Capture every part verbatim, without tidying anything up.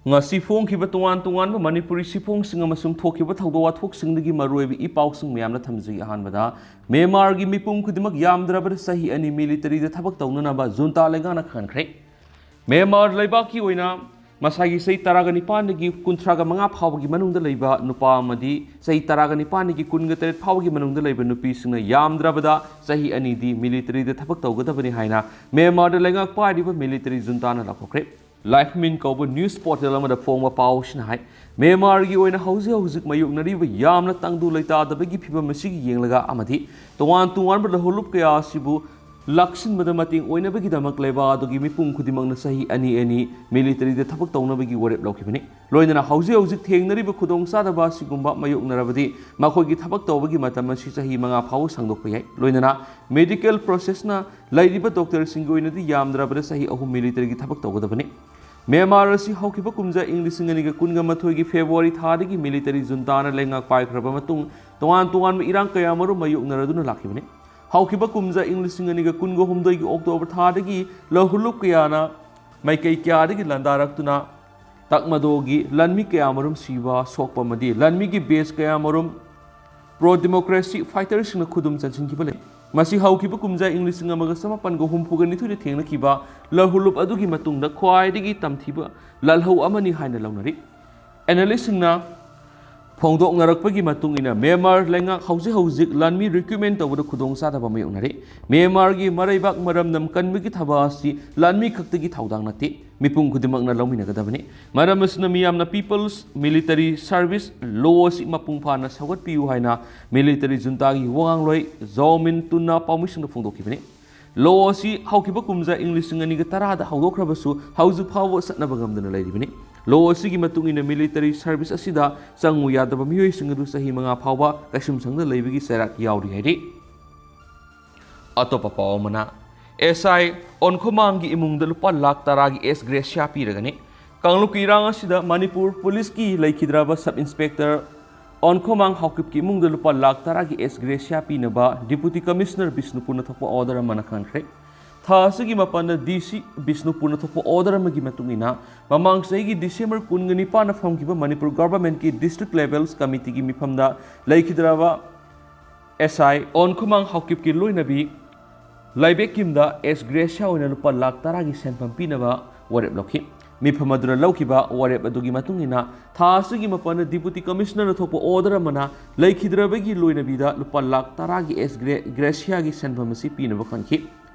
ꯉꯁꯤ ꯐꯣꯡꯈꯤꯕ ꯇꯣꯉꯥꯟ ꯇꯣꯉꯥꯟꯕ ꯃꯅꯤꯄꯨꯔꯤ ꯁꯤꯐꯣꯡꯁꯤꯡ ꯑꯃꯁꯨꯡ ꯊꯣꯛꯈꯤꯕ ꯊꯧꯗꯣꯛ ꯋꯥꯊꯣꯛꯁꯤꯡꯗꯒꯤ ꯃꯔꯨꯑꯣꯏꯕ ꯏ ꯄꯥꯎꯁꯤꯡ ꯃꯌꯥꯝꯅ ꯊꯝꯖꯒꯦ꯫ ꯑꯍꯥꯟꯕꯗ, ꯃ꯭ꯌꯥꯟꯃꯥꯔꯒꯤ ꯃꯤꯄꯨꯝ ꯈꯨꯗꯤꯡꯃꯛ ꯌꯥꯝꯗ꯭ꯔꯕꯗ ꯆꯍꯤ ꯑꯅꯤ ꯃꯤꯂꯤꯇꯔꯤꯗ ꯊꯕꯛ ꯇꯧꯅꯅꯕ ꯖꯨꯟꯇꯥ ꯂꯩꯉꯥꯛꯅ ꯈꯪꯍꯟꯈ꯭ꯔꯦ꯫ ꯃ꯭ꯌꯥꯟꯃꯥꯔ ꯂꯩꯕꯥꯛꯀꯤ ꯑꯣꯏꯅ ꯃꯁꯥꯒꯤ ꯆꯍꯤ ꯇꯔꯥꯒ ꯅꯤꯄꯥꯟꯗꯒꯤ ꯀꯨꯟꯊ꯭ꯔꯥꯒ ꯃꯉꯥ ꯐꯥꯎꯕꯒꯤ ꯃꯅꯨꯡꯗ ꯂꯩꯕ ꯅꯨꯄꯥ ꯑꯃꯗꯤ ꯆꯍꯤ ꯇꯔꯥꯒ ꯅꯤꯄꯥꯟꯗꯒꯤ ꯀꯨꯟꯒ ꯇꯔꯦꯠ ꯐꯥꯎꯕꯒꯤ ꯃꯅꯨꯡꯗ ꯂꯩꯕ ꯅꯨꯄꯤꯁꯤꯡꯅ ꯌꯥꯝꯗ꯭ꯔꯕꯗ ꯆꯍꯤ ꯑꯅꯤꯗꯤ ꯃꯤꯂꯤꯇꯔꯤꯗ ꯊꯕꯛ ꯇꯧꯒꯗꯕꯅꯤ ꯍꯥꯏꯅ ꯃ꯭ꯌꯥꯟꯃꯥꯔꯗ ꯂꯩꯉꯥꯛ ꯄꯥꯏꯔꯤꯕ ꯃꯤꯂꯤꯇꯔꯤ ꯖꯨꯟꯇꯥꯅ ꯂꯥꯎꯊꯣꯛꯈ꯭ꯔꯦ꯫ ꯂꯥꯏꯐꯃꯤꯟ ꯀꯧꯕ ꯅ꯭ꯌꯨꯁ ꯄꯣꯔꯇꯦꯜ ꯑꯃꯗ ꯐꯣꯡꯕ ꯄꯥꯎ ꯑꯁꯤꯅ ꯍꯥꯏ, ꯃ꯭ꯌꯥꯟꯃꯥꯔꯒꯤ ꯑꯣꯏꯅ ꯍꯧꯖꯤꯛ ꯍꯧꯖꯤꯛ ꯃꯥꯌꯣꯛꯅꯔꯤꯕ ꯌꯥꯝꯅ ꯇꯪꯗꯨ ꯂꯩꯇꯥꯗꯕꯒꯤ ꯐꯤꯚꯝ ꯑꯁꯤꯒꯤ ꯌꯦꯡꯂꯒ ꯑꯃꯗꯤ ꯇꯣꯉꯥꯟ ꯇꯣꯉꯥꯟꯕ ꯂꯧꯍꯨꯂꯨꯞ ꯀꯌꯥ ꯑꯁꯤꯕꯨ ꯂꯥꯛꯁꯤꯟꯕꯗ ꯃꯇꯦꯡ ꯑꯣꯏꯅꯕꯒꯤꯗꯃꯛ ꯂꯩꯕꯥꯛ ꯑꯗꯨꯒꯤ ꯃꯤꯄꯨꯝ ꯈꯨꯗꯤꯡꯃꯛꯅ ꯆꯍꯤ ꯑꯅꯤ ꯑꯅꯤ ꯃꯤꯂꯤꯇꯔꯤꯗ ꯊꯕꯛ ꯇꯧꯅꯕꯒꯤ ꯋꯥꯔꯦꯞ ꯂꯧꯈꯤꯕꯅꯤ꯫ ꯂꯣꯏꯅꯅ ꯍꯧꯖꯤꯛ ꯍꯧꯖꯤꯛ ꯊꯦꯡꯅꯔꯤꯕ ꯈꯨꯗꯣꯡꯆꯥꯗꯕ ꯑꯁꯤꯒꯨꯝꯕ ꯃꯥꯌꯣꯛꯅꯔꯕꯗꯤ ꯃꯈꯣꯏꯒꯤ ꯊꯕꯛ ꯇꯧꯕꯒꯤ ꯃꯇꯝ ꯑꯁꯤ ꯆꯍꯤ ꯃꯉꯥ ꯐꯥꯎꯕ ꯁꯥꯡꯗꯣꯛꯄ ꯌꯥꯏ꯫ ꯂꯣꯏꯅꯅ ꯃꯦꯗꯤꯀꯦꯜ ꯄ꯭ꯔꯣꯁꯦꯁꯅ ꯂꯩꯔꯤꯕ ꯗꯣꯛꯇꯔꯁꯤꯡꯒꯤ ꯑꯣꯏꯅꯗꯤ ꯌꯥꯝꯗ꯭ꯔꯕꯗ ꯆꯍꯤ ꯑꯍꯨꯝ ꯃꯤꯂꯤꯇꯔꯤꯒꯤ ꯊꯕꯛ ꯇꯧꯒꯗꯕꯅꯤ꯫ ꯃ꯭ꯌꯥꯟꯃꯥꯔ ꯑꯁꯤ ꯍꯧꯈꯤꯕ ꯀꯨꯝꯖꯥ ꯏꯪ ꯂꯤꯁꯤꯡ ꯑꯅꯤꯒ ꯀꯨꯟꯒ ꯃꯥꯊꯣꯏꯒꯤ ꯐꯦꯕ꯭ꯔꯨꯋꯥꯔꯤ ꯊꯥꯗꯒꯤ ꯃꯤꯂꯤꯇꯔꯤ ꯖꯨꯟꯇꯥꯅ ꯂꯩꯉꯥꯛ ꯄꯥꯏꯈ꯭ꯔꯕ ꯃꯇꯨꯡ ꯇꯣꯉꯥꯟ ꯇꯣꯉꯥꯟꯕ ꯏꯔꯥꯡ ꯀꯌꯥ ꯃꯔꯨꯝ ꯃꯥꯌꯣꯛꯅꯔꯗꯨꯅ ꯂꯥꯛꯈꯤꯕꯅꯤ꯫ ꯍꯧꯈꯤꯕ ꯀꯨꯝꯖꯥ ꯏꯪ ꯂꯤꯁꯤꯡ ꯑꯅꯤꯒ ꯀꯨꯟꯒ ꯍꯨꯝꯗꯣꯏꯒꯤ ꯑꯣꯛꯇꯣꯕꯔ ꯊꯥꯗꯒꯤ ꯂꯧꯍꯨꯂꯨꯞ ꯀꯌꯥꯅ ꯃꯥꯏꯀꯩ ꯀꯌꯥꯗꯒꯤ ꯂꯥꯟꯗꯥꯔꯛꯇꯨꯅ ꯇꯥꯠꯃꯥꯗꯣꯒꯤ ꯂꯥꯟꯃꯤ ꯀꯌꯥ ꯃꯔꯨꯝ ꯁꯤꯕ, ꯁꯣꯛꯄ ꯑꯃꯗꯤ ꯂꯥꯟꯃꯤꯒꯤ ꯕꯦꯁ ꯀꯌꯥ ꯃꯔꯨꯝ ꯄ꯭ꯔꯣ ꯗꯦꯃꯣꯀ꯭ꯔꯦꯁꯤ ꯐꯥꯏꯇꯔꯁꯤꯡꯅ ꯈꯨꯗꯨꯝ ꯆꯟꯁꯤꯟꯈꯤꯕ ꯂꯩ꯫ ꯃꯁꯤ ꯍꯧꯈꯤꯕ ꯀꯨꯝꯖꯥ ꯏꯪ ꯂꯤꯁꯤꯡ ꯑꯃꯒ ꯆꯃꯥꯄꯟꯒ ꯍꯨꯝꯐꯨꯒ ꯅꯤꯊꯣꯏꯗ ꯊꯦꯡꯅꯈꯤꯕ ꯂꯧꯍꯨꯂꯨꯞ ꯑꯗꯨꯒꯤ ꯃꯇꯨꯡꯗ ꯈ꯭ꯋꯥꯏꯗꯒꯤ ꯇꯝꯊꯤꯕ ꯂꯥꯜꯍꯧ ꯑꯃꯅꯤ ꯍꯥꯏꯅ ꯂꯧꯅꯔꯤ꯫ ꯑꯦꯅꯥꯂꯤꯁꯁꯤꯡꯅ ꯐꯣꯡꯗꯣꯛꯅꯔꯛꯄꯒꯤ ꯃꯇꯨꯡ ꯏꯟꯅ, ꯃ꯭ꯌꯥꯟꯃꯥꯔ ꯂꯩꯉꯥꯛ ꯍꯧꯖꯤꯛ ꯍꯧꯖꯤꯛ ꯂꯥꯟꯃꯤ ꯔꯤꯀ꯭ꯔꯨꯠꯃꯦꯟ ꯇꯧꯕꯗ ꯈꯨꯗꯣꯡꯆꯥꯗꯕ ꯃꯥꯌꯣꯛꯅꯔꯤ꯫ ꯃ꯭ꯌꯥꯟꯃꯥꯔꯒꯤ ꯃꯔꯩꯕꯥꯛ ꯃꯔꯝꯗꯝ ꯀꯟꯕꯒꯤ ꯊꯕꯛ ꯑꯁꯤ ꯂꯥꯟꯃꯤ ꯈꯛꯇꯒꯤ ꯊꯧꯗꯥꯡ ꯅꯠꯇꯦ, ꯃꯤꯄꯨꯝ ꯈꯨꯗꯤꯡꯃꯛꯅ ꯂꯧꯃꯤꯟꯅꯒꯗꯕꯅꯤ꯫ ꯃꯔꯝ ꯑꯁꯤꯅ ꯃꯤꯌꯥꯝꯅ People's Military Service Law ꯑꯁꯤ ꯃꯄꯨꯡ ꯐꯥꯅ ꯁꯧꯒꯠꯄꯤꯌꯨ ꯍꯥꯏꯅ ꯃꯤꯂꯤꯇꯔꯤ ꯖꯨꯟꯇꯥꯒꯤ ꯋꯥꯉꯥꯡꯂꯣꯏ ꯖꯥꯎ ꯃꯤꯟ ꯇꯨꯟꯅ ꯄꯥꯎꯃꯤꯁꯤꯡꯗ ꯐꯣꯡꯗꯣꯛꯈꯤꯕꯅꯤ꯫ Law ꯑꯁꯤ ꯍꯧꯈꯤꯕ ꯀꯨꯝꯖꯥ ꯏꯪ ꯂꯤꯁꯤꯡ ꯑꯅꯤꯒ ꯇꯔꯥꯗ ꯍꯧꯗꯣꯛꯈ꯭ꯔꯕꯁꯨ ꯍꯧꯖꯤꯛ ꯐꯥꯎꯕ ꯆꯠꯅꯕ ꯉꯝꯗꯅ ꯂꯩꯔꯤꯕꯅꯤ꯫ Law ꯑꯁꯤꯒꯤ ꯃꯇꯨꯡ ꯏꯟꯅ ꯃꯤꯂꯤꯇꯔꯤ ꯁꯔꯚꯤꯁ ꯑꯁꯤꯗ ꯆꯪꯉꯨ ꯌꯥꯗꯕ ꯃꯤꯑꯣꯏꯁꯤꯡ ꯑꯗꯨ ꯆꯍꯤ ꯃꯉꯥ ꯐꯥꯎꯕ ꯀꯩꯁꯨꯝꯁꯪꯗ ꯂꯩꯕꯒꯤ ꯆꯩꯔꯥꯛ ꯌꯥꯎꯔꯤ ꯍꯥꯏꯔꯤ꯫ ꯑꯇꯣꯞꯄ ꯄꯥꯎ ꯑꯃꯅ, ꯑꯦꯁ ꯑꯥꯏ ꯑꯣꯟꯈꯣꯃꯥꯡꯒꯤ ꯏꯃꯨꯡꯗ ꯂꯨꯄꯥ ꯂꯥꯈ ꯇꯔꯥꯒꯤ ꯑꯦꯁ ꯒ꯭ꯔꯦꯁꯤꯌꯥ ꯄꯤꯔꯒꯅꯤ꯫ ꯀꯥꯡꯂꯨꯞꯀꯤ ꯏꯔꯥꯡ ꯑꯁꯤꯗ ꯃꯅꯤꯄꯨꯔ ꯄꯨꯂꯤꯁꯀꯤ ꯂꯩꯈꯤꯗ꯭ꯔꯕ ꯁꯕ ꯏꯟꯁꯄꯦꯛꯇꯔ ꯑꯣꯟꯈꯣꯃꯥꯡ ꯍꯥꯎꯀꯤꯞꯀꯤ ꯏꯃꯨꯡꯗ ꯂꯨꯄꯥ ꯂꯥꯈ ꯇꯔꯥꯒꯤ ꯑꯦꯁ ꯒ꯭ꯔꯦꯁꯤꯌꯥ ꯄꯤꯅꯕ ꯗꯤꯄꯨꯇꯤ ꯀꯃꯤꯁꯅꯔ ꯕꯤꯁꯅꯨꯄꯨꯔꯅ ꯊꯣꯛꯄ ꯑꯣꯔꯗꯔ ꯑꯃꯅ ꯈꯪꯍꯟꯈ꯭ꯔꯦ꯫ ꯊꯥ ꯑꯁꯤꯒꯤ ꯃꯥꯄꯟꯗ ꯗꯤ ꯁꯤ ꯕꯤꯁꯅꯨꯄꯨꯔꯅ ꯊꯣꯛꯄ order ꯑꯃꯒꯤ ꯃꯇꯨꯡ ꯏꯟꯅ, ꯃꯃꯥꯡ ꯆꯍꯤꯒꯤ December ꯀꯨꯟꯒ ꯅꯤꯄꯥꯟꯗ ꯐꯝꯈꯤꯕ ꯃꯅꯤꯄꯨꯔ Governmentꯀꯤ District Levels Committeeꯒꯤ ꯃꯤꯐꯝꯗ ꯂꯩꯈꯤꯗ꯭ꯔꯕ ꯑꯦꯁ ꯑꯥꯏ ꯑꯣꯟꯈꯨꯃꯥꯡ ꯍꯥꯎꯀꯤꯞꯀꯤ ꯂꯣꯏꯅꯕꯤ ꯂꯥꯏꯕꯦꯛꯀꯤꯝꯗ ꯑꯦꯁ ꯒ꯭ꯔꯦꯁꯤꯌꯥ ꯑꯣꯏꯅ ꯂꯨꯄꯥ ꯂꯥꯈ ꯇꯔꯥꯒꯤ ꯁꯦꯟꯐꯝ ꯄꯤꯅꯕ ꯋꯥꯔꯦꯞ ꯂꯧꯈꯤ꯫ ꯃꯤꯐꯝ ꯑꯗꯨꯅ ꯂꯧꯈꯤꯕ ꯋꯥꯔꯦꯞ ꯑꯗꯨꯒꯤ ꯃꯇꯨꯡ ꯏꯟꯅ, ꯊꯥ ꯑꯁꯤꯒꯤ ꯃꯥꯄꯟꯗ Deputy Commissionerꯅ ꯊꯣꯛꯄ order ꯑꯃꯅ ꯂꯩꯈꯤꯗ꯭ꯔꯕꯒꯤ ꯂꯣꯏꯅꯕꯤꯗ ꯂꯨꯄꯥ ꯂꯥꯈ ꯇꯔꯥꯒꯤ ꯑꯦꯁ ꯒ꯭ꯔꯦ-, ꯒ꯭ꯔꯦꯁꯤꯌꯥꯒꯤ ꯁꯦꯟꯐꯝ ꯑꯁꯤ ꯄꯤꯅꯕ ꯈꯟꯈꯤ꯫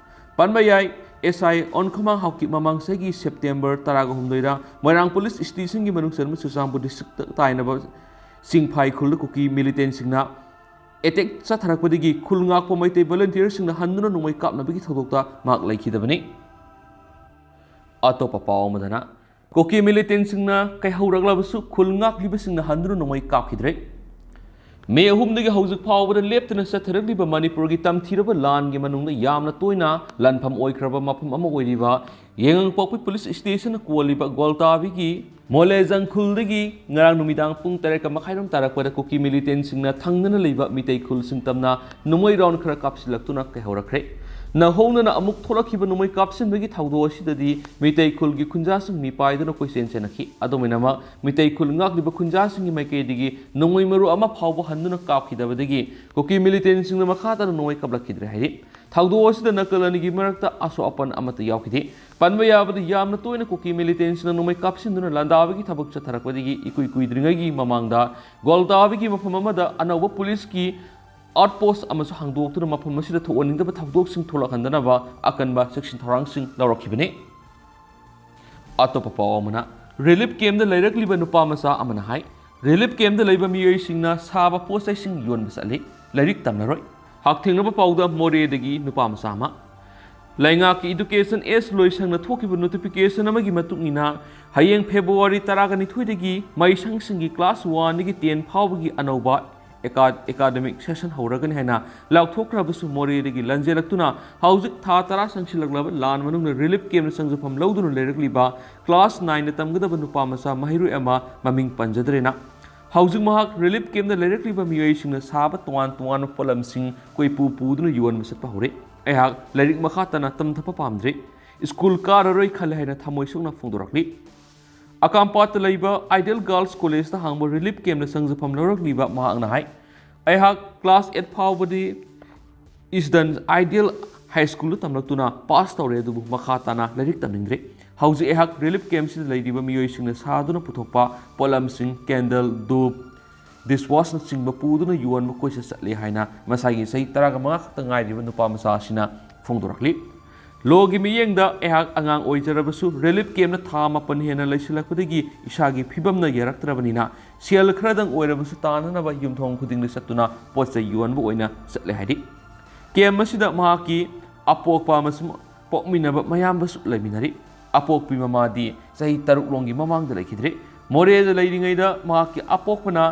ꯄꯟꯕ ꯌꯥꯏ, ꯑꯦꯁ ꯑꯥꯏ ꯑꯣꯟꯈꯃꯥꯡ ꯍꯥꯎꯀꯤꯞ ꯃꯃꯥꯡ ꯆꯍꯤꯒꯤ September ꯇꯔꯥꯒ ꯍꯨꯝꯗꯣꯏꯗ ꯃꯣꯏꯔꯥꯡ Police Stationꯒꯤ ꯃꯅꯨꯡ ꯆꯟꯕ ꯆꯨꯔꯆꯥꯟꯄꯨꯔ Districtꯇ ꯇꯥꯏꯅꯕ ꯆꯤꯡꯐꯥꯏ ꯈꯨꯜꯗ ꯀꯨꯀꯤ militantꯁꯤꯡꯅ attack ꯆꯠꯊꯔꯛꯄꯗꯒꯤ ꯈꯨꯜ ꯉꯥꯛꯄ ꯃꯩꯇꯩ volunteerꯁꯤꯡꯅ ꯍꯟꯗꯨꯅ ꯅꯣꯡꯃꯩ ꯀꯥꯞꯅꯕꯒꯤ ꯊꯧꯗꯣꯛꯇ ꯃꯍꯥꯛ ꯂꯩꯈꯤꯗꯕꯅꯤ꯫ ꯑꯇꯣꯞꯄ ꯄꯥꯎ ꯑꯃꯗꯅ, ꯀꯨꯀꯤ militantꯁꯤꯡꯅ ꯀꯩꯍꯧꯔꯛꯂꯕꯁꯨ ꯈꯨꯜ ꯉꯥꯛꯂꯤꯕꯁꯤꯡꯅ ꯍꯟꯗꯨꯅ ꯅꯣꯡꯃꯩ ꯀꯥꯞꯈꯤꯗ꯭ꯔꯦ꯫ ꯃꯦ ꯑꯍꯨꯝꯗꯒꯤ ꯍꯧꯖꯤꯛ ꯐꯥꯎꯕꯗ ꯂꯦꯞꯇꯅ ꯆꯠꯊꯔꯛꯂꯤꯕ ꯃꯅꯤꯄꯨꯔꯒꯤ ꯇꯝꯊꯤꯔꯕ ꯂꯥꯟꯒꯤ ꯃꯅꯨꯡꯗ ꯌꯥꯝꯅ ꯇꯣꯏꯅ ꯂꯥꯟꯐꯝ ꯑꯣꯏꯈ꯭ꯔꯕ ꯃꯐꯝ ꯑꯃ ꯑꯣꯏꯔꯤꯕ ꯌꯥꯏꯉꯪꯄꯣꯛꯄꯤ Police Stationꯅ ꯀꯣꯜꯂꯤꯕ ꯒꯣꯜꯇꯥꯕꯤꯒꯤ ꯃꯣꯂꯦꯖꯪ ꯈꯨꯜꯗꯒꯤ ꯉꯔꯥꯡ ꯅꯨꯃꯤꯗꯥꯡ ꯄꯨꯡ ꯇꯔꯦꯠꯀ ꯃꯈꯥꯏꯔꯣꯝ ꯇꯥꯔꯛꯄꯗ ꯀꯨꯀꯤ militantꯁꯤꯡꯅ ꯊꯪꯅꯅ ꯂꯩꯕ ꯃꯤꯇꯩ ꯈꯨꯜꯁꯤꯡ ꯇꯝꯅ ꯅꯣꯡꯃꯩ round ꯈꯔ ꯀꯥꯞꯁꯤꯜꯂꯛꯇꯨꯅ ꯀꯩꯍꯧꯔꯛꯈ꯭ꯔꯦ꯫ ꯅꯧꯍꯧꯅꯅ ꯑꯃꯨꯛ ꯊꯣꯛꯂꯛꯈꯤꯕ ꯅꯣꯡꯃꯩ ꯀꯥꯞꯁꯤꯟꯕꯒꯤ ꯊꯧꯗꯣꯛ ꯑꯁꯤꯗꯗꯤ ꯃꯤꯇꯩ ꯈꯨꯜꯒꯤ ꯈꯨꯟꯖꯥꯁꯤꯡ ꯃꯤꯄꯥꯏꯗꯨꯅ ꯀꯣꯏꯆꯦꯟ ꯆꯦꯟꯅꯈꯤ꯫ ꯑꯗꯨꯝ ꯑꯣꯏꯅꯃꯛ, ꯃꯤꯇꯩ ꯈꯨꯜ ꯉꯥꯛꯂꯤꯕ ꯈꯨꯟꯖꯥꯁꯤꯡꯒꯤ ꯃꯥꯏꯀꯩꯗꯒꯤ ꯅꯣꯡꯃꯩ ꯃꯔꯨ ꯑꯃ ꯐꯥꯎꯕ ꯍꯟꯗꯨꯅ ꯀꯥꯞꯈꯤꯗꯕꯗꯒꯤ ꯀꯨꯀꯤ militantꯁꯤꯡꯅ ꯃꯈꯥ ꯇꯥꯅ ꯅꯣꯡꯃꯩ ꯀꯥꯞꯂꯛꯈꯤꯗ꯭ꯔꯦ ꯍꯥꯏꯔꯤ꯫ ꯊꯧꯗꯣꯛ ꯑꯁꯤꯗ ꯅꯥꯀꯜ ꯑꯅꯤꯒꯤ ꯃꯔꯛꯇ ꯑꯁꯣꯛ ꯑꯄꯟ ꯑꯃꯠꯇ ꯌꯥꯎꯈꯤꯗꯦ꯫ ꯄꯟꯕ ꯌꯥꯕꯗ, ꯌꯥꯝꯅ ꯇꯣꯏꯅ ꯀꯨꯀꯤ militantꯁꯤꯡꯅ ꯅꯣꯡꯃꯩ ꯀꯥꯞꯁꯤꯟꯗꯨꯅ ꯂꯥꯟꯗꯥꯕꯒꯤ ꯊꯕꯛ ꯆꯠꯊꯔꯛꯄꯗꯒꯤ ꯏꯀꯨꯏ ꯀꯨꯏꯗ꯭ꯔꯤꯉꯩꯒꯤ ꯃꯃꯥꯡꯗ ꯒꯣꯜꯗꯥꯕꯤꯒꯤ ꯃꯐꯝ ꯑꯃꯗ ꯑꯅꯧꯕ policeꯀꯤ outpost ꯑꯃꯁꯨ ꯍꯥꯡꯗꯣꯛꯇꯨꯅ ꯃꯐꯝ ꯑꯁꯤꯗ ꯊꯣꯛꯍꯟꯅꯤꯡꯗꯕ ꯊꯧꯗꯣꯛꯁꯤꯡ ꯊꯣꯛꯂꯛꯍꯟꯗꯅꯕ ꯑꯀꯟꯕ ꯆꯦꯛꯁꯤꯟ ꯊꯧꯔꯥꯡꯁꯤꯡ ꯂꯧꯔꯛꯈꯤꯕꯅꯤ꯫ ꯑꯇꯣꯞꯄ ꯄꯥꯎ ꯑꯃꯅ, relief campꯗ ꯂꯩꯔꯛꯂꯤꯕ ꯅꯨꯄꯥ ꯃꯆꯥ ꯑꯃꯅ ꯍꯥꯏ, relief campꯗ ꯂꯩꯕ ꯃꯤꯑꯣꯏꯁꯤꯡꯅ ꯁꯥꯕ ꯄꯣꯠ ꯆꯩꯁꯤꯡ ꯌꯣꯟꯕ ꯆꯠꯂꯤ, ꯂꯥꯏꯔꯤꯛ ꯇꯝꯂꯔꯣꯏ꯫ ꯍꯛꯊꯦꯡꯅꯕ ꯄꯥꯎꯗ ꯃꯣꯔꯦꯗꯒꯤ ꯅꯨꯄꯥ ꯃꯆꯥ ꯑꯃ꯫ ꯂꯩꯉꯥꯛꯀꯤ Education Act ꯂꯣꯏꯁꯪꯅ ꯊꯣꯛꯈꯤꯕ notification ꯑꯃꯒꯤ ꯃꯇꯨꯡ ꯏꯟꯅ, ꯍꯌꯦꯡ February ꯇꯔꯥꯒ ꯅꯤꯊꯣꯏꯗꯒꯤ ꯃꯍꯩꯁꯪꯁꯤꯡꯒꯤ class oneꯗꯒꯤ ten ꯐꯥꯎꯕꯒꯤ ꯑꯅꯧꯕ ꯑꯦꯀꯥ-, academic session ꯍꯧꯔꯒꯅꯤ ꯍꯥꯏꯅ ꯂꯥꯎꯊꯣꯛꯈ꯭ꯔꯕꯁꯨ, ꯃꯣꯔꯦꯗꯒꯤ ꯂꯟꯖꯦꯜꯂꯛꯇꯨꯅ ꯍꯧꯖꯤꯛ ꯊꯥ ꯇꯔꯥ ꯆꯪꯁꯤꯜꯂꯛꯂꯕ ꯂꯥꯟ ꯃꯅꯨꯡꯗ relief campꯗ ꯆꯪꯖꯐꯝ ꯂꯧꯗꯨꯅ ꯂꯩꯔꯛꯂꯤꯕ class nineꯗ ꯇꯝꯒꯗꯕ ꯅꯨꯄꯥ ꯃꯆꯥ ꯃꯍꯩꯔꯣꯏ ꯑꯃ, ꯃꯃꯤꯡ ꯄꯟꯖꯗ꯭ꯔꯦꯅ, ꯍꯧꯖꯤꯛ ꯃꯍꯥꯛ relief campꯗ ꯂꯩꯔꯛꯂꯤꯕ ꯃꯤꯑꯣꯏꯁꯤꯡꯅ ꯁꯥꯕ ꯇꯣꯉꯥꯟ ꯇꯣꯉꯥꯟꯕ ꯄꯣꯠꯂꯝꯁꯤꯡ ꯀꯣꯏꯄꯨ ꯄꯨꯗꯨꯅ ꯌꯣꯟꯕ ꯆꯠꯄ ꯍꯧꯔꯦ꯫ ꯑꯩꯍꯥꯛ ꯂꯥꯏꯔꯤꯛ ꯃꯈꯥ ꯇꯥꯅ ꯇꯝꯊꯕ ꯄꯥꯝꯗ꯭ꯔꯦ꯫ ꯁ꯭ꯀꯨꯜ ꯀꯥꯔꯔꯣꯏ ꯈꯜꯂꯦ ꯍꯥꯏꯅ ꯊꯃꯣꯏ ꯁꯣꯛꯅ ꯐꯣꯡꯗꯣꯔꯛꯂꯤ꯫ ꯑꯀꯥꯝꯄꯥꯠꯇ ꯂꯩꯕ Ideal Girls Collegeꯇ ꯍꯥꯡꯕ ꯔꯤꯂꯤꯐ ꯀꯦꯝꯞꯇ ꯁꯪꯖꯐꯝ ꯂꯧꯔꯛꯂꯤꯕ ꯃꯍꯥꯛꯅ ꯍꯥꯏ, ꯑꯩꯍꯥꯛ ꯀ꯭ꯂꯥꯁ ꯑꯩꯠ ꯐꯥꯎꯕꯗꯤ ꯏꯁꯗꯟ ꯑꯥꯏꯗꯤꯌꯦꯜ ꯍꯥꯏ ꯁ꯭ꯀꯨꯜꯗ ꯇꯝꯂꯛꯇꯨꯅ ꯄꯥꯁ ꯇꯧꯔꯦ, ꯑꯗꯨꯕꯨ ꯃꯈꯥ ꯇꯥꯅ ꯂꯥꯏꯔꯤꯛ ꯇꯝꯅꯤꯡꯗ꯭ꯔꯦ꯫ ꯍꯧꯖꯤꯛ ꯑꯩꯍꯥꯛ ꯔꯤꯂꯤꯐ ꯀꯦꯝꯞꯁꯤꯗ ꯂꯩꯔꯤꯕ ꯃꯤꯑꯣꯏꯁꯤꯡꯅ ꯁꯥꯗꯨꯅ ꯄꯨꯊꯣꯛꯄ ꯄꯣꯠꯂꯝꯁꯤꯡ, ꯀꯦꯟꯗꯜ, ꯙꯨꯞ, ꯗꯤꯁꯋꯥꯁꯅꯆꯤꯡꯕ ꯄꯨꯗꯨꯅ ꯌꯣꯟꯕ ꯀꯣꯏꯆꯠ ꯆꯠꯂꯤ ꯍꯥꯏꯅ ꯃꯁꯥꯒꯤ ꯆꯍꯤ ꯇꯔꯥꯒ ꯃꯉꯥ ꯈꯛꯇ ꯉꯥꯏꯔꯤꯕ ꯅꯨꯄꯥ ꯃꯆꯥ ꯑꯁꯤꯅ ꯐꯣꯡꯗꯣꯔꯛꯂꯤ꯫ ꯂꯣꯒꯤ ꯃꯤꯠꯌꯦꯡꯗ ꯑꯩꯍꯥꯛ ꯑꯉꯥꯡ ꯑꯣꯏꯖꯔꯕꯁꯨ ꯔꯤꯂꯤꯐ ꯀꯦꯝꯞꯅ ꯊꯥ ꯃꯥꯄꯟ ꯍꯦꯟꯅ ꯂꯩꯁꯤꯜꯂꯛꯄꯗꯒꯤ ꯏꯁꯥꯒꯤ ꯐꯤꯕꯝꯅ ꯌꯥꯔꯛꯇ꯭ꯔꯕꯅꯤꯅ ꯁꯦꯜ ꯈꯔꯗꯪ ꯑꯣꯏꯔꯕꯁꯨ ꯇꯥꯅꯅꯕ ꯌꯨꯝꯊꯣꯡ ꯈꯨꯗꯤꯡꯗ ꯆꯠꯇꯨꯅ ꯄꯣꯠ ꯆꯩ ꯌꯣꯟꯕ ꯑꯣꯏꯅ ꯆꯠꯂꯦ ꯍꯥꯏꯔꯤ꯫ ꯀꯦꯝꯞ ꯑꯁꯤꯗ ꯃꯍꯥꯛꯀꯤ ꯑꯄꯣꯛꯄ ꯑꯃꯁꯨꯡ ꯄꯣꯛꯃꯤꯟꯅꯕ ꯃꯌꯥꯝꯕꯁꯨ ꯂꯩꯃꯤꯟꯅꯔꯤ꯫ ꯑꯄꯣꯛꯄꯤ ꯃꯃꯥꯗꯤ ꯆꯍꯤ ꯇꯔꯨꯛ ꯔꯣꯝꯒꯤ ꯃꯃꯥꯡꯗ ꯂꯩꯈꯤꯗ꯭ꯔꯦ꯫ ꯃꯣꯔꯦꯗ ꯂꯩꯔꯤꯉꯩꯗ ꯃꯍꯥꯛꯀꯤ ꯑꯄꯣꯛꯄꯅ